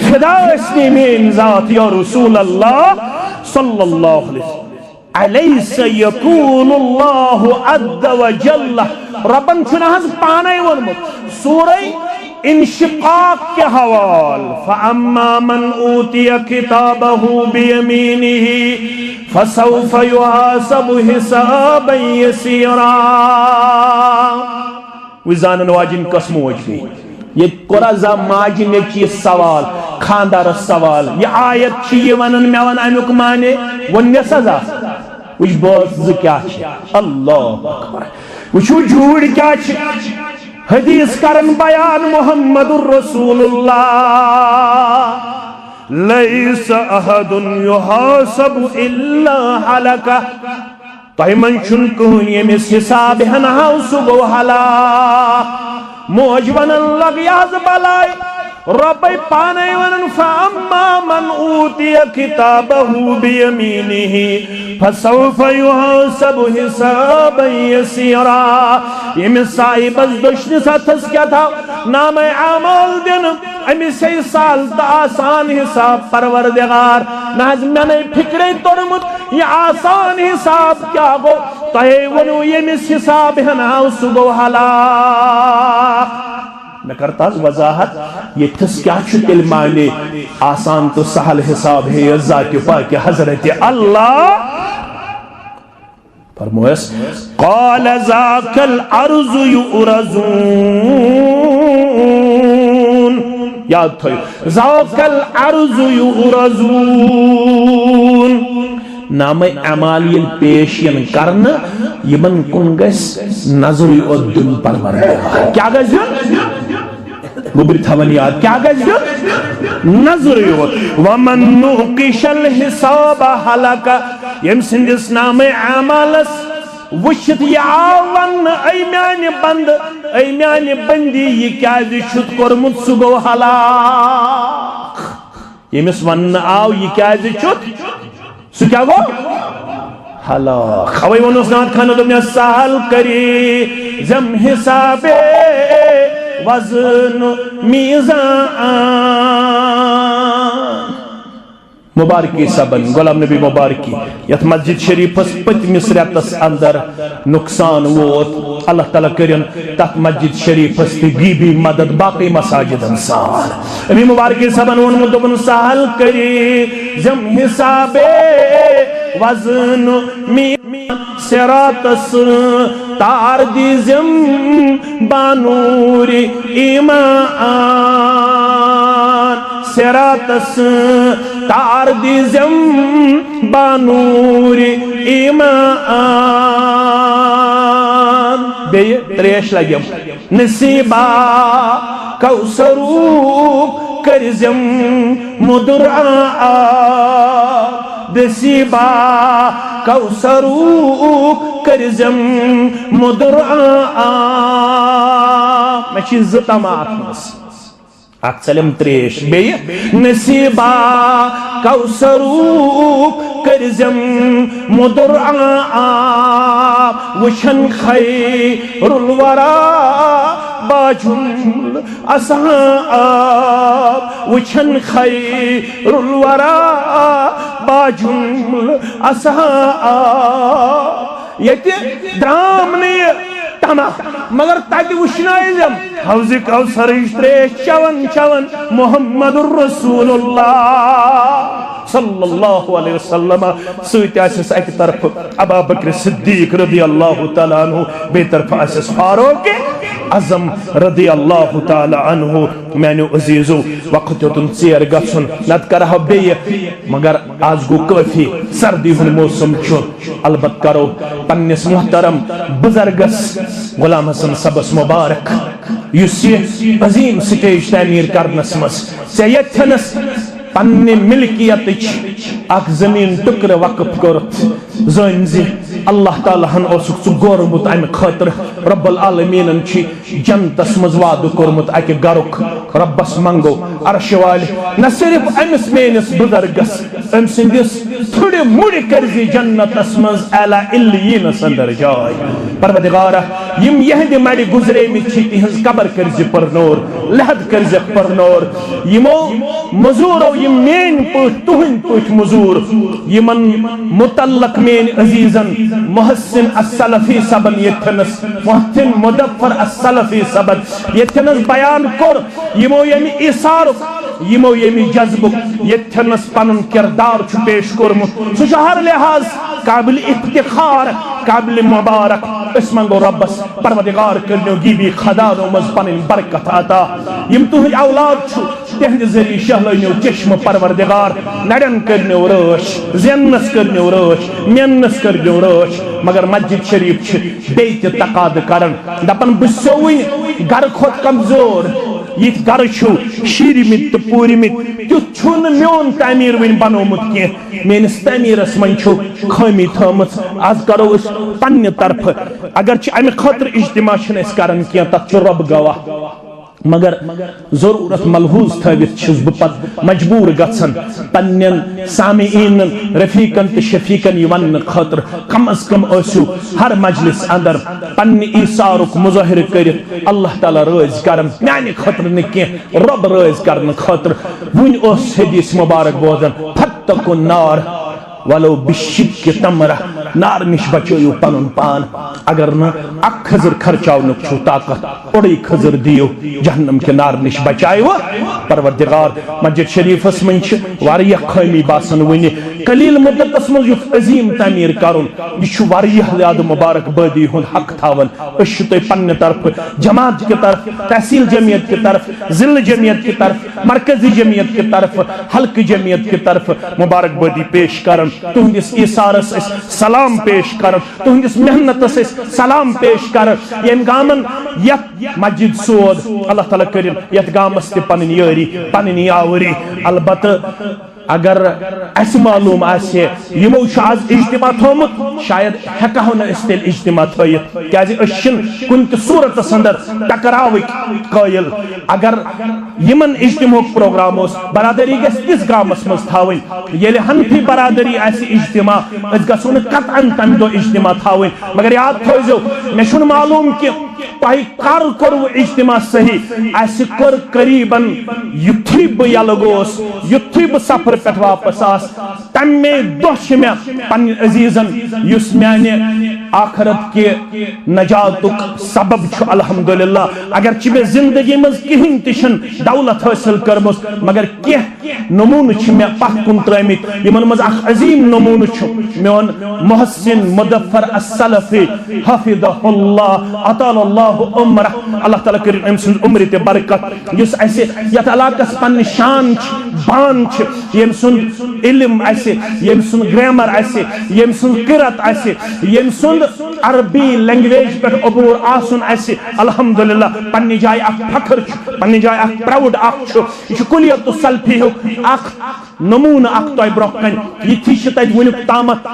فدا ٲسۍ نے میٲنۍ ذات یا رسول اللہ صلی اللہ علیہ وسلم۔ الیس یقول اللہ عز وجل، رۄبن چھُنہٕ حظ پانے ووٚنمُت سورہ انشقاق کہِ حوال، فاما من اوتی کتابہ بیمینہ فسوف یحاسب حسابا یسیرا۔ وۄنۍ زانن واجِنۍ کۄس موج گٔے؟ ییٚتہِ کوٚرا زانٛہہ ماجہِ نیٚچوِس سوال، خانٛدارس سوال؟ یہِ آیت چھِ یہِ ونان، مےٚ ون امیُک معنی، ووٚن مےٚ سا زانٛہہ؟ وٕچھ بٲژ زٕ کیٛاہ چھِ۔ اللہ اکبر۔ وٕچھِو جھوٗٹۍ کیٛاہ چھِ۔ حدیث کرن بیان محمد رسول اللہ، لیس احد یحاسب الا ہلک۔ تۄہہِ منٛز چھُنہٕ کٕہٕنۍ ییٚمِس حساب ہٮ۪نہٕ ہاو، سُہ گوٚو ہلاک۔ موج ونان لگہِ حظ بلاے، رۄبے پانے ونان، فاما من اوتی کتابہ بیمینہ فسوف یحاسب حسابا یسیرا۔ ییٚمِس صاحبس دٔچھنِس اتھس کیٛاہ تھاو نامہ اعمال دِنہٕ، أمِس ہے سہل تہٕ آسان حساب پروردگار۔ نہ حظ، مےٚ نے فکرے توٚرمُت، یہِ آسان حساب کیٛاہ گوٚو؟ تۄہے ووٚنوُ، ییٚمِس حساب ہٮ۪نہٕ آو، سُہ گوٚو ہلاک۔ مےٚ کٔر تَس وضاحت، ییٚتھس کیٛاہ چھُ تیٚلہِ معنی آسان تہٕ سہل حساب ہے ذاتِ پاکہِ حضرت اللہ۔ فرمویس، قال ذاک العرض یعرضون۔ یاد تھٲیِو، ذاک العرض یعرضون۔ نامہ اعمال ییٚلہِ پیش یِن کرنہٕ، یِمن کُن گژھِ نظرٕے یوت دیُن پروردگار۔ کیٛاہ گژھِ دیُن؟ گوٚبرۍ تھاوان یاد، کیٛاہ گژھِ دیُن؟ نظرٕے یوت۔ ومن نوقش الحساب ہلک۔ ییٚمۍ سٕنٛدِس نامہ اعمالس وٕچھِتھ یہِ آو وننہٕ، اے میانہِ بندٕ، اے میانہِ بندی، یہِ کیٛازِ چھُتھ کوٚرمُت، سُہ گوٚو ہلاک۔ ییٚمِس وننہٕ آو، یہِ کیٛازِ چھُتھ، سُہ کیٛاہ گوٚو؟ ہلاک۔ اوے ووٚنُس نعت خانو، دوٚپنس، سہل کری زم حساب وزن میزان۔ مبارکی صٲبن، غلام نبی مبارکی، یتھ مسجد شریفس پٔتمِس رٮ۪تس اندر نقصان ووت، اللہ تعالیٰ کٔرِن تتھ مسجد شریفس تہِ غیبی مدد باقی مساجدن سان۔ امی مبارکی صٲبن ووٚنمُت، دوٚپُن، سہل کٔرِو زم حساب وزن می صراطس تار دیزم بانور ایمان۔ صراطس تار دیزم بانور ایمان۔ بیٚیہِ تریش لگیم۔ نصیبا کوثروک کٔرزم مُدُر آب۔ نصیبا کوثروک کٔرزم مُدُر آب۔ مےٚ چھِ زٕ تماہ اتھ منٛز۔ اکھ ژلم تریش بیٚیہِ۔ نصیبا کوثروٗک کٔرزٮ۪م مُدُر آب، وٕچھن خیر الورا باجُل اسہا آب، وٕچھن خیر الورا باجُل اسہا آب۔ ییٚتہِ درٛام نہٕ یہِ تمہ، مگر تتہِ وٕچھنٲیزٮ۪م حوض کوثرٕچ تریش چٮ۪وان چٮ۪وان محمد رسول اللہ صلی اللہ علیہ وسلم سۭتۍ آسٮ۪س اکہِ طرفہٕ ابا بکر صدیق رضی اللہ تعالیٰ عنہ، بیٚیہِ طرفہٕ آسٮ۪س فاروق اعظم رضی اللہ تعالیٰ عنہ۔ میانیو عزیزو، وقت یوتن ژیر گژھُن، نتہٕ کرہا بیٚیہِ، مگر آز گوٚو کٲفی، سردی ہُنٛد موسم چھُ۔ البتہ کرو پننِس محترم بزرگس غلام حسن صٲبس مبارک، یُس یہِ عظیم سٹیج تعمیٖر کرنس منٛز ژےٚ ییٚتھٮ۪نس پننہِ ملکیتٕچ اکھ زٔمیٖن ٹُکرٕ وقف کوٚرُتھ۔ زٲنۍ زِ اللہ تعالیٰ ہن اوسُکھ ژٕ گورمُت امہِ خٲطرٕ۔ رب العالمیٖنن چھُ جنتس منٛز وعدٕ کوٚرمُت اکہِ گرُک۔ رۄبس منٛگو عرشہِ والہِ نہ صرف أمِس میٲنِس بُزرگس، أمۍ سٕنٛدِس تھُرِ مُرِ کٔرزِ جنتس منٛز اعلیٰ علیٖنس اندر جاے۔ پروردگارا، یِم یِہنٛدِ مَرِ گُزریمٕتۍ چھِ، تِہنٛز قبر کٔرزِ پرنور، لحد کٔرزٮ۪کھ پرنور۔ یِمو مٔزوٗرو، یِم میٲنۍ پٲٹھۍ، تُہنٛدۍ پٲٹھۍ مٔزوٗر، یِمن متعلق میٲنۍ عزیزن محسن السلفی صٲبن ییٚتھٮ۪نس، محسن مدفر السلفی صٲبن ییٚتھٮ۪نس بیان کوٚر، یِمو ییٚمہِ ایثارُک، یِمو ییٚمہِ جذبُک ییٚتھٮ۪نس پنُن کردار چھُ پیش کوٚرمُت، سُہ چھُ ہر لحاظ قابل افتخار، قابل مبارک۔ أسۍ منٛگو رۄبس، پروردگار کٔرنو غیبی خزانو منٛز پنٕنۍ برکت عطا۔ یِم تُہنٛدۍ اولاد چھُ، تِہنٛدِ ذٔریعہٕ شہلٲنیو چشمہٕ پروردگار، نرٮ۪ن کٔرنیو رٲچھ، زیننس کٔرنیو رٲچھ، میننس کٔرنیو رٲچھ۔ مگر مسجد شریف چھِ بیٚیہِ تہِ تقاضہٕ کران، دپان، بہٕ چھُسو وٕنہِ گرٕ کھۄتہٕ کمزور۔ یِتھۍ گرٕ چھِو شیٖرمٕتۍ تہٕ پوٗرمٕتۍ، تیُتھ چھُنہٕ میون تعمیٖر وٕنہِ بنومُت کینٛہہ۔ میٲنِس تعمیٖرس منٛز چھُ خٲمی تھٲومٕژ۔ از کرو أسۍ پننہِ طرفہٕ، اگرچہِ امہِ خٲطرٕ اجتماع چھِنہٕ أسۍ کران کینٛہہ، تتھ چھُ رۄب گواہ۔ مگر ضروٗرت ملحوظ تھٲوِتھ چھُس بہٕ پتہٕ مجبوٗر گژھان پننٮ۪ن سامعیٖنن، رفیقن تہٕ شفیقن یہِ وننہٕ خٲطرٕ، کم از کم ٲسِو ہر مجلس اندر پننہِ ایثارُک مظٲہرٕ کٔرِتھ اللہ تعالیٰ رٲضۍ کران، میانہِ خٲطرٕ نہٕ کینٛہہ، رۄب رٲضۍ کرنہٕ خٲطرٕ۔ وُنہِ اوس حدیث مبارک بوزان، فاتقوا النار ولو بشق تمرہ، نار نِش بچٲیِو پنُن پان۔ اگر نہٕ اکھ کھٔزٕر خرچاونُک چھُو طاقت، اوٚڑُے کھٔزٕر دِیِو، جہنم کہِ نار نِش بچایِوٕ پروردگار۔ مسجد شریفس منٛز چھِ واریاہ خٲمی باسان وُنہِ۔ قلیل مدتس منٛز یُتھ عظیم تعمیٖر کرُن، یہِ چھُ واریاہ زیادٕ مبارک بٲدی ہُنٛد حق تھاوان۔ أسۍ چھِ تۄہہِ پننہِ طرفہٕ، جماعت کہِ طرفہٕ، تحصیل جمعیت کہِ طرفہٕ، ضلع جمعیت کہِ طرفہٕ، مرکزی جمعیت کہِ طرفہٕ، حلقہٕ جمعیت کہِ طرفہٕ مبارک بٲدی پیش کران۔ تُہنٛدِس ایثارس أسۍ سلام پیش کران، تُہنٛدِس محنتس أسۍ سلام پیش کران۔ ییٚمۍ گامن یتھ مسجد سود، اللہ تعالیٰ کٔرِن یتھ گامس تہِ پنٕنۍ یٲری، پنٕنۍ یاوری۔ البتہ اگر اسہِ معلوم آسہِ ہے، یِمو چھُ آز اجتماع تھوٚومُت، شاید ہٮ۪کہو نہٕ أسۍ تیٚلہِ اجتماع تھٲیِتھ، کیازِ أسۍ چھِنہٕ کُنہِ تہِ صورتس اندر ٹکراوٕکۍ قٲیل۔ اگر یِمن اجتماعُک پروگرام اوس، برادری گژھِ تِژھ گامس منٛز تھاوٕنۍ، ییٚلہِ حنفی برادری آسہِ اجتماع، أسۍ گژھو نہٕ قطعاً تمہِ دۄہ اجتماع تھاوٕنۍ۔ مگر یاد تھٲوزیو، مےٚ چھُنہٕ معلوم کہِ تۄہہِ کر کوٚروٕ اجتماع صحیح؟ اسہِ کوٚر قریباً یُتھُے بہٕ یلہٕ گوس، یُتھُے بہٕ سفرٕ پٮ۪ٹھ واپس آس، تمے دۄہ چھِ مےٚ پننٮ۪ن عزیزن، یُس میانہِ آخرت کہِ نجاتُک سبب چھُ، الحمدللہ۔ اگرچہِ مےٚ زندگی منٛز کِہیٖنۍ تہِ چھُنہٕ دولت حٲصِل کٔرمٕژ، مگر کینٛہہ نمونہٕ چھِ مےٚ پتھ کُن ترٲومٕتۍ، یِمن منٛز اکھ عظیٖم نمونہٕ چھُ میون محسن مدفر السلفی، حفظہ اللہ، اطال اللہ عمرہ، اللہ تعالیٰ کٔرِن أمۍ سٕنٛز عمرِ تہِ برکت۔ یُس اسہِ یتھ علاقس پننہِ شان چھِ، بان چھِ، ییٚمۍ سُنٛد علم اسہِ، ییٚمۍ سُنٛد گرامر اسہِ، ییٚمۍ سُنٛد قرت اسہِ، ییٚمۍ سُنٛد عربی لینگویج پٮ۪ٹھ عبور آسُن اسہِ، الحمدللہ، پننہِ جایہِ اکھ فخر چھُ، پننہِ جایہِ اکھ پراؤڈ اکھ چھُ۔ یہِ چھُ کلیت السلفی ہُک اکھ نمونہٕ اکھ تۄہہِ برونٛہہ کنہِ۔ یِتھی چھِ تتہِ وُنیُک تامتھ،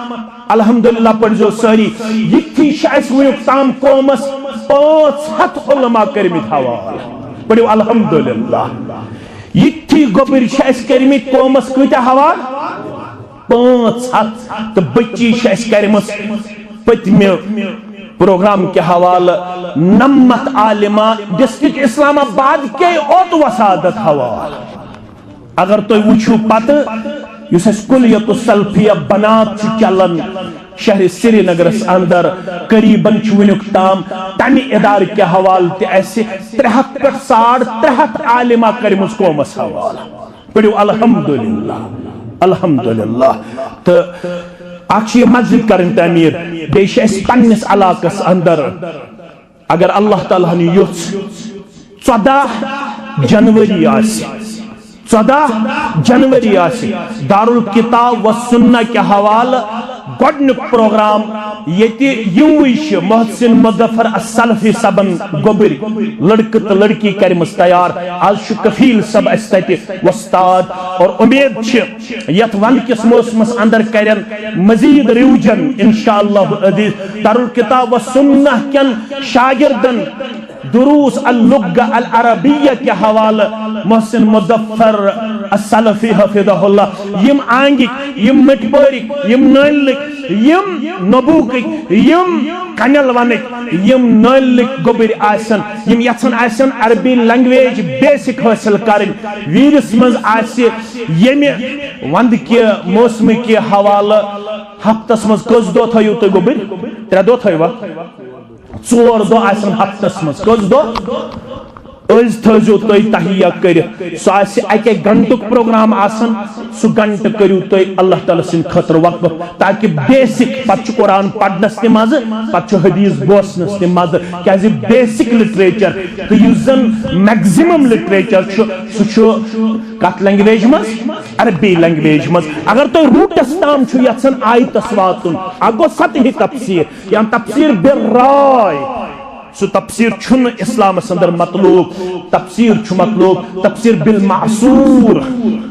الحمدللہ پٔرزیو سٲری، یِتھی چھِ اسہِ وُنیُک تام قومس پانٛژھ ہتھ علماء کٔرمٕتۍ حوالہٕ۔ پٔرِو الحمدللہ۔ یِتھی گوٚبٕرۍ چھِ اَسہِ کٔرمٕتۍ قومس کۭتیٛاہ حوالہٕ؟ پانٛژھ ہتھ۔ تہٕ بٔچی چھِ اَسہِ کَرِمٕژ پٔتمہِ پروگرام کہِ حوالہٕ نَمَتھ عالمہ ڈسٹرکٹ اسلام آباد کے اوت وسادت حوالہٕ۔ اگر تُہۍ وٕچھِو پتہٕ یُس اَسہِ کلیت السلفیہ بنات چھُ چلان شہر سرینگرس اندر، قریباً چھُ وٕنیُک تام تمہِ ادارٕ کہِ حوالہٕ تہِ اَسہِ ترٛےٚ ہتھ پٮ۪ٹھ ساڑ ترٛےٚ ہتھ عالمہ کٔرمٕژ قومس حوالہٕ۔ پٔرِو الحمدللہ، الحمدللہ۔ تہٕ اکھ چھِ یہِ مسجد کرٕنۍ تعمیٖر، بیٚیہِ چھِ اَسہِ پننِس علاقس اندر، اگر اللہ تعالیٰ ہن یوٚژھ، ژۄداہ جنوری آسہِ، ژۄداہ جنوری آسہِ دارالکتاب و سنہ کہِ حوالہٕ گۄڈنیُک پروگرام، ییٚتہِ یِموٕے چھِ محسن مظفر السلفی صٲبن گوٚبٕرۍ لڑکہٕ تہٕ لڑکی کَرِمٕژ تیار۔ آز چھُ کفیل صٲب اَسہِ تَتہِ وۄستاد، اور اُمید چھِ یَتھ وَندٕ کِس موسمَس اندر کَرن مزید رِوجن انشاءاللہ عزیز۔ دارالکتاب و سنہ کٮ۪ن شاگردن دروس اللغہ العربیہ کہِ حوالہٕ محسن مظفر السلفی حفظہ اللہ، یِم آنگِکۍ، یِم مٹھپٲرِکۍ، یِم نٲلِکۍ، یِم نبوکٕکۍ، یِم کنٮ۪ل ونٕکۍ، یِم نٲلِکۍ گوٚبٕرۍ آسن، یِم یژھان آسن عربی لینگویج بیسک حٲصِل کرٕنۍ، ویٖرِس منٛز آسہِ ییٚمہِ ونٛدٕ کہِ موسمہٕ کہِ حوالہٕ ہفتس منٛز کٔژ دۄہ تھٲیِو تُہۍ گوٚبٕرۍ؟ ترٛےٚ دۄہ تھٲیوا؟ ژور دۄہ آسن ہفتس منٛز۔ کٔژ دۄہ؟ أزۍ تھٲیزیو تُہۍ تہیا کٔرِتھ۔ سُہ آسہِ اَکے گھنٹُک پروگرام آسان، سُہ گھنٹہٕ کٔرِو تُہۍ اللہ تعالیٰ سٕنٛدِ خٲطرٕ وقف، تاکہِ بیسک، پتہٕ چھُ قرآن پرنس تہِ مزٕ، پتہٕ چھُ حدیث بوزنس تہِ مزٕ، کیازِ بیسک لٹریچر تہٕ یُس زن میکزیمم لٹریچر چھُ، سُہ چھُ کتھ لینگویج منٛز؟ عربی لینگویج منٛز۔ اگر تُہۍ روٗٹس تام چھُ یژھان آیتس واتُن، اکھ گوٚو سطحی تفسیر یا تفسیر بالرائے، سُہ تفسیر چھُنہٕ اسلامس اندر مطلوب۔ تفسیر چھُ مطلوب تفسیر بالمعصور۔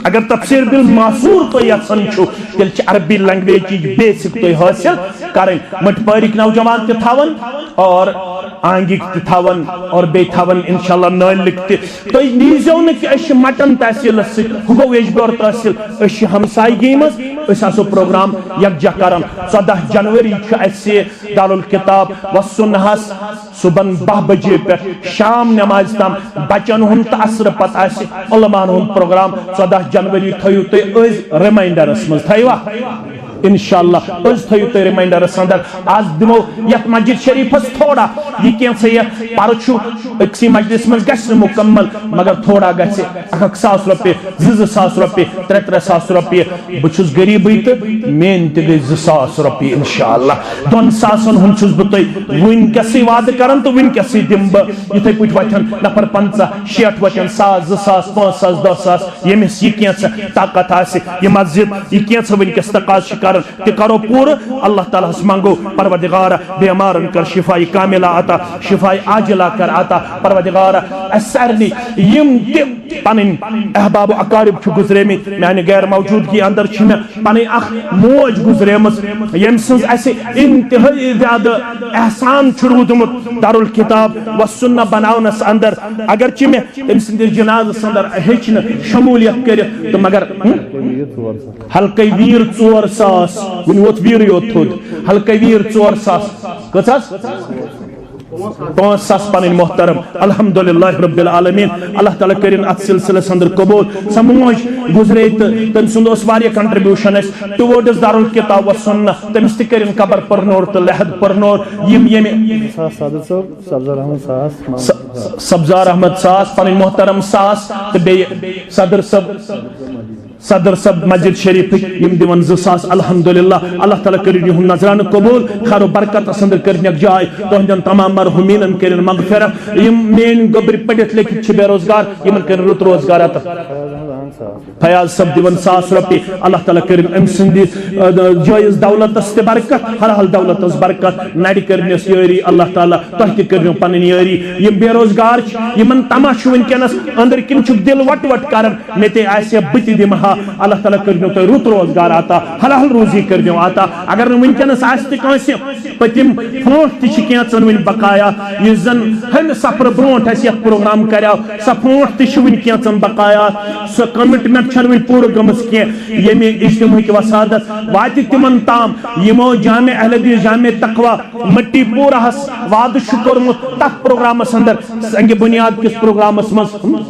اگر تفسیر بالمعصور تُہۍ یژھان چھُو، تیٚلہِ چھِ عربی لینگویجٕچ بیسک تُہۍ حٲصِل کرٕنۍ۔ مٔٹھۍ پٲرِکۍ نوجوان تہِ تھاوان اور آنگِکۍ تہِ تھاوان اور بیٚیہِ تھاوان انشاءاللہ نٲلِکۍ تہِ۔ تُہۍ نیٖزیو نہٕ کہِ أسۍ چھِ مٹن تحصیلس سۭتۍ، ہُہ گوٚو یجبیور تحصیل، أسۍ چھِ ہمسایگی منٛز، أسۍ آسو پروگرام یکجاہ کران۔ ژۄداہ جنوری چھُ اَسہِ دارالکتاب و سنہس صبحن باہ بجے پٮ۪ٹھ شام نمازِ تام بچن ہُنٛد تہٕ عصرٕ پتہٕ آسہِ علماہن ہُنٛد پروگرام۔ ژۄداہ جنوری تھٲیِو تُہۍ أزۍ ریمائنڈرس منٛز، تھٲیوا؟ انشاءاللہ أزۍ تھٲیِو تُہۍ ریمائنڈرس اندر۔ آز دِمو یتھ مسجد شریفس تھوڑا، یہِ کینٛژھا یتھ پرٕ چھُ أکسٕے مجلس منٛز گژھِ نہٕ مکمل، مگر تھوڑا گژھِ۔ اکھ اکھ ساس رۄپیہِ، زٕ زٕ ساس رۄپیہِ، ترٛےٚ ترٛےٚ ساس رۄپیہِ۔ بہٕ چھُس غریٖبٕے تہٕ میٲنۍ تہِ گٔے زٕ ساس رۄپیہِ۔ انشاءاللہ دۄن ساسن ہُنٛد چھُس بہٕ تۄہہِ وٕنکیٚسٕے وعدٕ کران تہٕ وٕنکیٚسٕے دِمہٕ بہٕ۔ یِتھے پٲٹھۍ وۄتھن نفر پنٛژاہ، شیٹھ وۄتھن، ساس، زٕ ساس، پانٛژھ ساس، دہ ساس، ییٚمِس یہِ کینٛژھا طاقت آسہِ، یہِ مسجد، یہِ کینٛژھا وٕنکیٚس تقاضہٕ چھِ کران، تہِ کرو پوٗرٕ۔ اللہ تعالیٰ ہس منگو، پروردگارا، بیمارن کر شفای کاملہ عطا، شفای عاجلہ کر عطا۔ پروردگارا، اسہِ سارنٕے یِم تہِ پنٕنۍ احباب و اقارب چھِ گُزریمٕتۍ، میانہِ غیر موجودگی اندر چھِ مےٚ پنٕنۍ اکھ موج گُزریمٕژ، ییٚمہِ سٕنٛز اسہِ انتہٲئی زیادٕ احسان چھُ روٗدمُت دارالکتاب و سنہ بناونس اندر۔ اگرچہِ مےٚ تٔمۍ سٕنٛدِس جنازس اندر ہیٚچ نہٕ شمولیت کٔرِتھ تہٕ مگر، ہم؟ حلقے ویٖر ژور ساس، وُنہِ ووت ویٖرٕے یوت تھوٚد۔ حلقے ویٖر ژور ساس۔ کٔژ حظ؟ پانٛژھ ساس پنٕنۍ محترم۔ الحمدللہ رب العالمین۔ اللہ تعالیٰ کٔرِن اتھ سلسلس اندر قبول۔ سۄ موج گُزرے تہٕ تٔمۍ سُنٛد اوس واریاہ contribution اَسہِ towards دارالکتاب و سنہ۔ تٔمِس تہِ کٔرِن قبر پرنور تہٕ لحد پرنور۔ یِم ییٚمہِ ساس صدر صٲب، سبزار احمد ساس، س-، سبزار احمد ساس، پنٕنۍ محترم ساس، تہٕ بیٚیہِ صدر صٲب، صدر صٲب مسجد شریفٕکۍ، یِم دِوان زٕ ساس۔ الحمدللہ، اللہ تعالیٰ کٔرِن یِہُنٛد نذرانہٕ قبول، خیر و برکتس اندر کٔرِنکھ جاے، تُہنٛدٮ۪ن تمام مرحومیٖنن کٔرِن مغفرت۔ یِم میٲنۍ گوٚبرۍ پٔرِتھ لیکھِتھ چھِ بے روزگار، یِمن کٔرِن رُت روزگار عطا۔ فیاض صٲب دِوان ساس رۄپیہِ، اللہ تعالیٰ کٔرِن أمۍ سٕنٛدِ، آ، جٲیِز دولتس تہِ برکت، حلال دولتس برکت، نرِ کٔرنس یٲری، اللہ تعالیٰ تۄہہِ تہِ کٔرِنو پنٕنۍ یٲری۔ یِم بے روزگار چھِ، یِمن تما چھُ وٕنکیٚنس أنٛدرۍ کِنۍ چھُکھ دِل وٹ وٹ کران، مےٚ تہِ آسہِ ہا بہٕ تہِ دِمہٕ ہا۔ اللہ تعالیٰ کٔرِنو تۄہہِ رُت روزگار عطا، حلال روزی کٔرِنو عطا۔ اگر نہٕ وٕنکیٚنس آسہِ تہِ کٲنٛسہِ پٔتِم پھونٛٹھ تہِ چھِ کینٛژن وٕنہِ بقایا، یُس زن ہمہِ سفرٕ برونٛٹھ اَسہِ یتھ پروگرام کریاو، سۄ پھونٛٹھ تہِ چھِ وٕنہِ کینٛژن بقایا۔ سۄ کمٹمنٹ چھنہٕ وٕنہِ پوٗرٕ گٔمٕژ کینٛہہ، ییٚمہِ اجتماعٕکۍ وسادت واتہِ تِمن تام، یِمو جامع اہل حدیث جامع تقوی مٹی پوراہس وعدٕ چھُ کوٚرمُت تتھ پروگرامس اندر، سنگ بنیاد کِس پروگرامس منٛز۔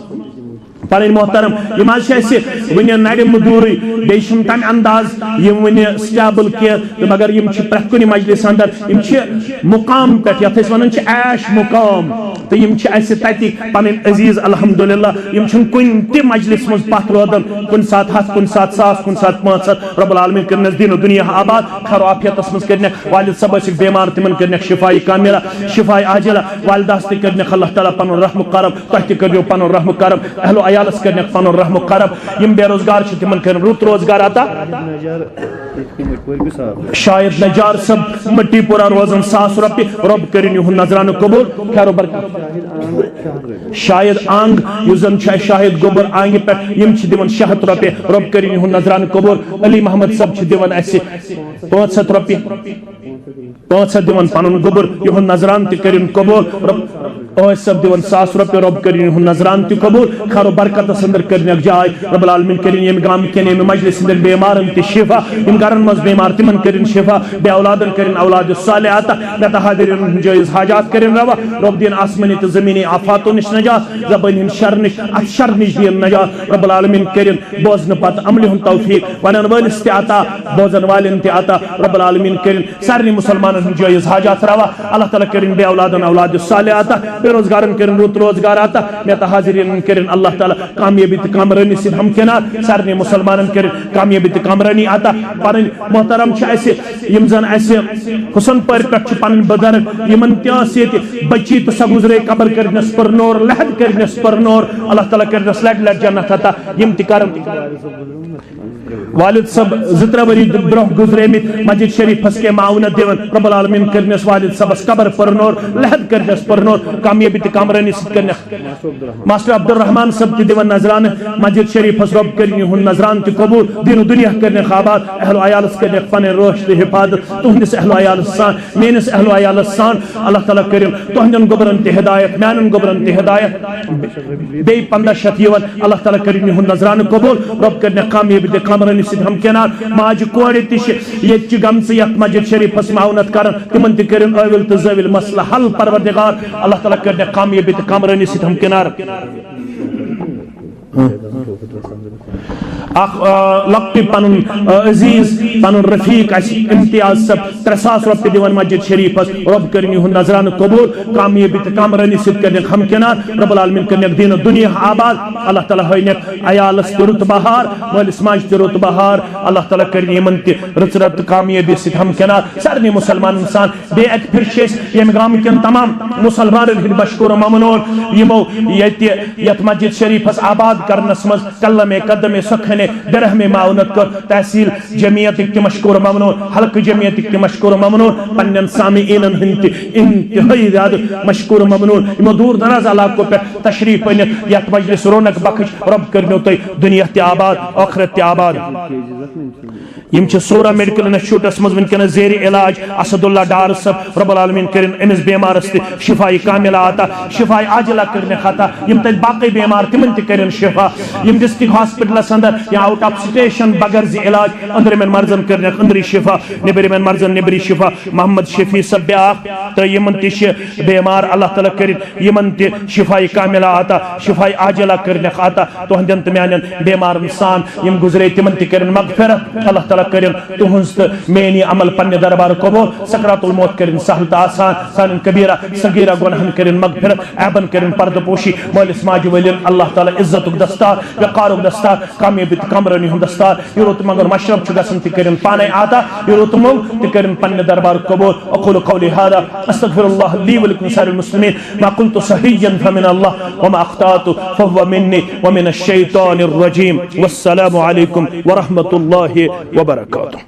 پنٕنۍ محترم، یِم حظ چھِ اَسہِ وٕنہِ نرِ مٔدوٗرٕے، بیٚیہِ چھِنہٕ تَمہِ انداز یِم وٕنہِ سٹیبل کینٛہہ، تہٕ مگر یِم چھِ پرٛٮ۪تھ کُنہِ مجلس اندر، یِم چھِ مُقام پٮ۪ٹھ، یَتھ أسۍ وَنان چھِ عیش مُقام، تہٕ یِم چھِ اَسہِ تَتِکۍ پنٕنۍ عزیز الحمدللہ۔ یِم چھِنہٕ کُنہِ تہِ مجلس منٛز پتھ روزان، کُنہِ ساتہٕ ہتھ، کُنہِ ساتہٕ ساس، کُنہِ ساتہٕ پانٛژھ ہتھ۔ رب العالمین کٔرِنَس دیٖن و دُنیا آباد، خیر و عافیتس منٛز کٔرِنَکھ، والد صٲبس ٲسِکھ بٮ۪مار، تِمن کٔرِنَکھ شفایہِ کاملہ، شفایہِ عاجلہ، والدہس تہِ کٔرِنَکھ اللہ تعالیٰ پنُن رحم و کرم، تۄہہِ تہِ کٔرِو پنُن رحم و کرم، اہل و عیالس کٔرِنَکھ پنُن رحم و کرم، یِم بے روزگار چھِ تِمن کٔرِن رُت روزگار عطا۔ شاہد نجار صٲب مٹی پورہ روزان ساس رۄپیہِ، رۄب کٔرِن یِہُنٛد نذرانہٕ قبول، خیر و برکت۔ شاہد آنگ، یُس زن چھُ اَسہِ شاہد گوٚبُر آنگہِ پٮ۪ٹھ، یِم چھِ دِوان شےٚ ہتھ رۄپیہِ، رۄب کٔرِن یِہُنٛد نذرانہٕ قبول۔ علی محمد صٲب چھِ دِوان اَسہِ پانٛژھ ہتھ رۄپیہِ، پانٛژھ ہتھ دِوان پنُن گوٚبُر، یِہُنٛد نذرانہٕ تہِ کٔرِن قبول۔ رۄب، عٲش صٲب دِوان ساس رۄپیہِ، رۄب کٔرِن یِہُنٛد نذرانہٕ تہِ قبول۔ خیر و برکتس اندر کٔرِنَکھ جاے۔ رب العالمین کٔرِن ییٚمہِ گامہٕ کٮ۪ن، ییٚمہِ مجلس ہٕنٛدٮ۪ن بیمارن تہِ شفا، یِم گرن منٛز بیمار تِمن کٔرِن شفا، بے اولادن کٔرِن اولاد صالح عطا، مےٚ تہٕ حاضرین ہٕنٛدۍ جٲیز حاجات کٔرِن روا۔ رۄب دِیِن آسمٲنی تہٕ زمینی آفاتو نِش نجات، زبٲنۍ ہٕنٛدۍ شرٕ نِش، اتھ شرٕ نِش دِیِن نجات۔ رب العالمین کٔرِن بوزنہٕ پتہٕ عملہِ ہُنٛد توفیق، ونن وٲلِس تہِ عطا، بوزن والٮ۪ن تہِ عطا۔ رب العالمین کٔرِن سارنٕے مسلمانن ہٕنٛدۍ جٲیز حاجات روا۔ اللہ تعالیٰ کٔرِن بے اولادن اولاد صالح عطا، بے روزگارن کٔرِن رُت روزگار عطا، مےٚ تہٕ حاضرینن کٔرِن اللہ تعالیٰ کامیٲبی تہٕ کامرٲنی سۭتۍ ہمکنار، سارنٕے مسلمانن کٔرِن کامیٲبی تہٕ کامرٲنی عطا۔ پنٕنۍ محترم چھِ اَسہِ، یِم زن اَسہِ حسن پورِ پٮ۪ٹھ چھِ پنٕنۍ بُزرگ، یِمن تہِ ٲس ییٚتہِ بچی تہٕ سۄ گُزرے قبر کٔرنس پرنور، لحد کٔرنس پرنور، اللہ تعالیٰ کٔرنس لٹہِ لٹہِ جنت عطا۔ یِم تہِ کرن والد صٲب زٕ ترٛےٚ ؤری برونٛہہ گُزریمٕتۍ، مسجد شریفس کینٛہہ معاونت دِوان۔ رب العالمین کٔرنس والد صٲبس قبر پرنور، لحد کٔرنس پرنور، کامیٲبی تہٕ کامرٲنی سۭتۍ کٔرنکھ۔ ماسٹر عبدالرحمان صٲب تہِ دِوان نذرانہٕ مسجد شریفس، رۄب کٔرِن یِہُنٛد نذرانہٕ تہِ قبول، دیٖن و دُنیا کٔرنکھ آباد، اہل و عیالس کٔرنکھ پنٕنۍ رٲچھ تہٕ حفاظت، تُہنٛدِس اہل و عیالس سان، میٲنِس اہل و عیالس سان۔ اللہ تعالیٰ کٔرِن تُہنٛدٮ۪ن گوٚبرن تہِ ہدایت، میانٮ۪ن گوٚبرن تہِ ہدایت۔ بیٚیہِ پنٛداہ شیٚتھ یِوان، اللہ تعالیٰ کٔرِن یِہُنٛد نذرانہٕ قبول، رۄب کٔرِنَکھ کامیٲبی تہٕ کامرٲنی سۭتۍ ہمکنار۔ ماجہِ کورِ تہِ چھِ ییٚتہِ چہِ گٔمژٕ یَتھ مسجد شریفس معاونت کران، تِمن تہِ کٔرِن ٲوِل تہٕ زٲوِل مسلہٕ حل پروردگار۔ اللہ تعالیٰ کٔرِنَکھ کامیٲبی تہٕ کامرٲنی سۭتۍ ہمکنار۔ اکھ، آ، لۄکٹُے پنُن، آ، عزیز، پنُن رفیق اَسہِ امتیاز صٲب، ترٛےٚ ساس رۄپیہِ دِوان مسجد شریفس، رۄب کٔرِن یِہُنٛد نذرانہٕ قبول، کامیٲبی تہٕ کامرٲنی سۭتۍ کٔرِنَکھ ہمکنار، رب العالمین کٔرِنَکھ دیٖن و دُنیا آباد، اللہ تعالیٰ ہٲینَکھ عیالس تہِ رُت بہار، مٲلِس ماجہِ تہِ رُت بہار، اللہ تعالیٰ کٔرِن یِمن تہِ رٕژ رَب تہٕ کامیٲبی سۭتۍ ہمکنار، سارنٕے مسلمانن سان۔ بیٚیہِ اَکہِ پھِرِ چھِ أسۍ ییٚمہِ گامہٕ کٮ۪ن تمام مسلمانن ہٕنٛدۍ مشکور و ممنون، یِمو ییٚتہِ یَتھ مسجد شریفس آباد کرنس منٛز قلمِ قدمِ سخنِ درہمِ معاونت کٔر۔ تحصیل جمعیتٕکۍ تہِ مشکور و ممنون، حلقہٕ جمعیتٕکۍ تہِ مشکور و ممنون، پننٮ۪ن سامعیٖنن ہٕنٛدۍ تہِ انتہٲیی زیادٕ مشکور و ممنون، یِمو دوٗر دراز علاقو پٮ۪ٹھ تشریف أنِتھ یَتھ مجلس رونق بخش۔ رۄب کٔرِنو تُہۍ دُنیا تہِ آباد، ٲخرت تہِ آباد۔ یِم چھِ صورہ میڈیکل انسٹیٹیوٹس منٛز وٕنکیٚنس زیر علاج اسد اللہ ڈار صٲب۔ رب العالمین کٔرِن أمِس بیمارس تہِ شفایہِ کاملہ عطا، شفایہِ عاجلہ کٔرِنَکھ عطا۔ یِم تَتہِ باقٕے بیمار، تِمن تہِ کٔرِن شفا۔ یِم ڈسٹرکٹ ہاسپٹلس اندر یا آؤٹ آف سٹیشن بغٲر زِ علاج، أنٛدرِمٮ۪ن مرضن کٔرِنَکھ أنٛدری شفا، نیٚبرِمٮ۪ن مرضن نیٚبری شفا۔ محمد شفیع صٲب بیٛاکھ، تہٕ یِمن تہِ چھِ بیمار، اللہ تعالیٰ کٔرِن یِمن تہِ شفایہِ کاملہ عطا، شفایہِ عاجلہ کٔرِنَکھ عطا۔ تُہنٛدٮ۪ن تہٕ میانٮ۪ن بیمارن سان یِم گُزرے، تِمن تہِ کٔرِن مغفرت۔ اللہ تعالیٰ کٔرِن تُہنٛز تہٕ میٲنی عمل پننہِ دربار قبول۔ سکرات الموت کٔرِن سہل تہٕ آسان۔ سانٮ۪ن کبیرہ صغیرہ گۄناہن کٔرِن مغفرت، عیبن کٔرِن پردٕ پوشی۔ مٲلِس ماجہِ وٲلِن اللہ تعالیٰ عزتُک دستار، وقارُک دستار، کامیٲبی تہٕ کامرٲنی ہُنٛد دستار۔ یہِ رُت منٛگُن مشرب چھُ گژھان، تہِ کٔرِن پانے عطا۔ یہِ رُت منٛگ، تہِ کٔرِن پننہِ دربار قبول۔ اقول قولی هذا، استغفر الله لي ولكم سائر المسلمين۔ ما قلت صحيحا فمن الله، وما اخطأت فهو مني ومن الشيطان الرجيم۔ والسلام عليكم ورحمة الله وبركاته۔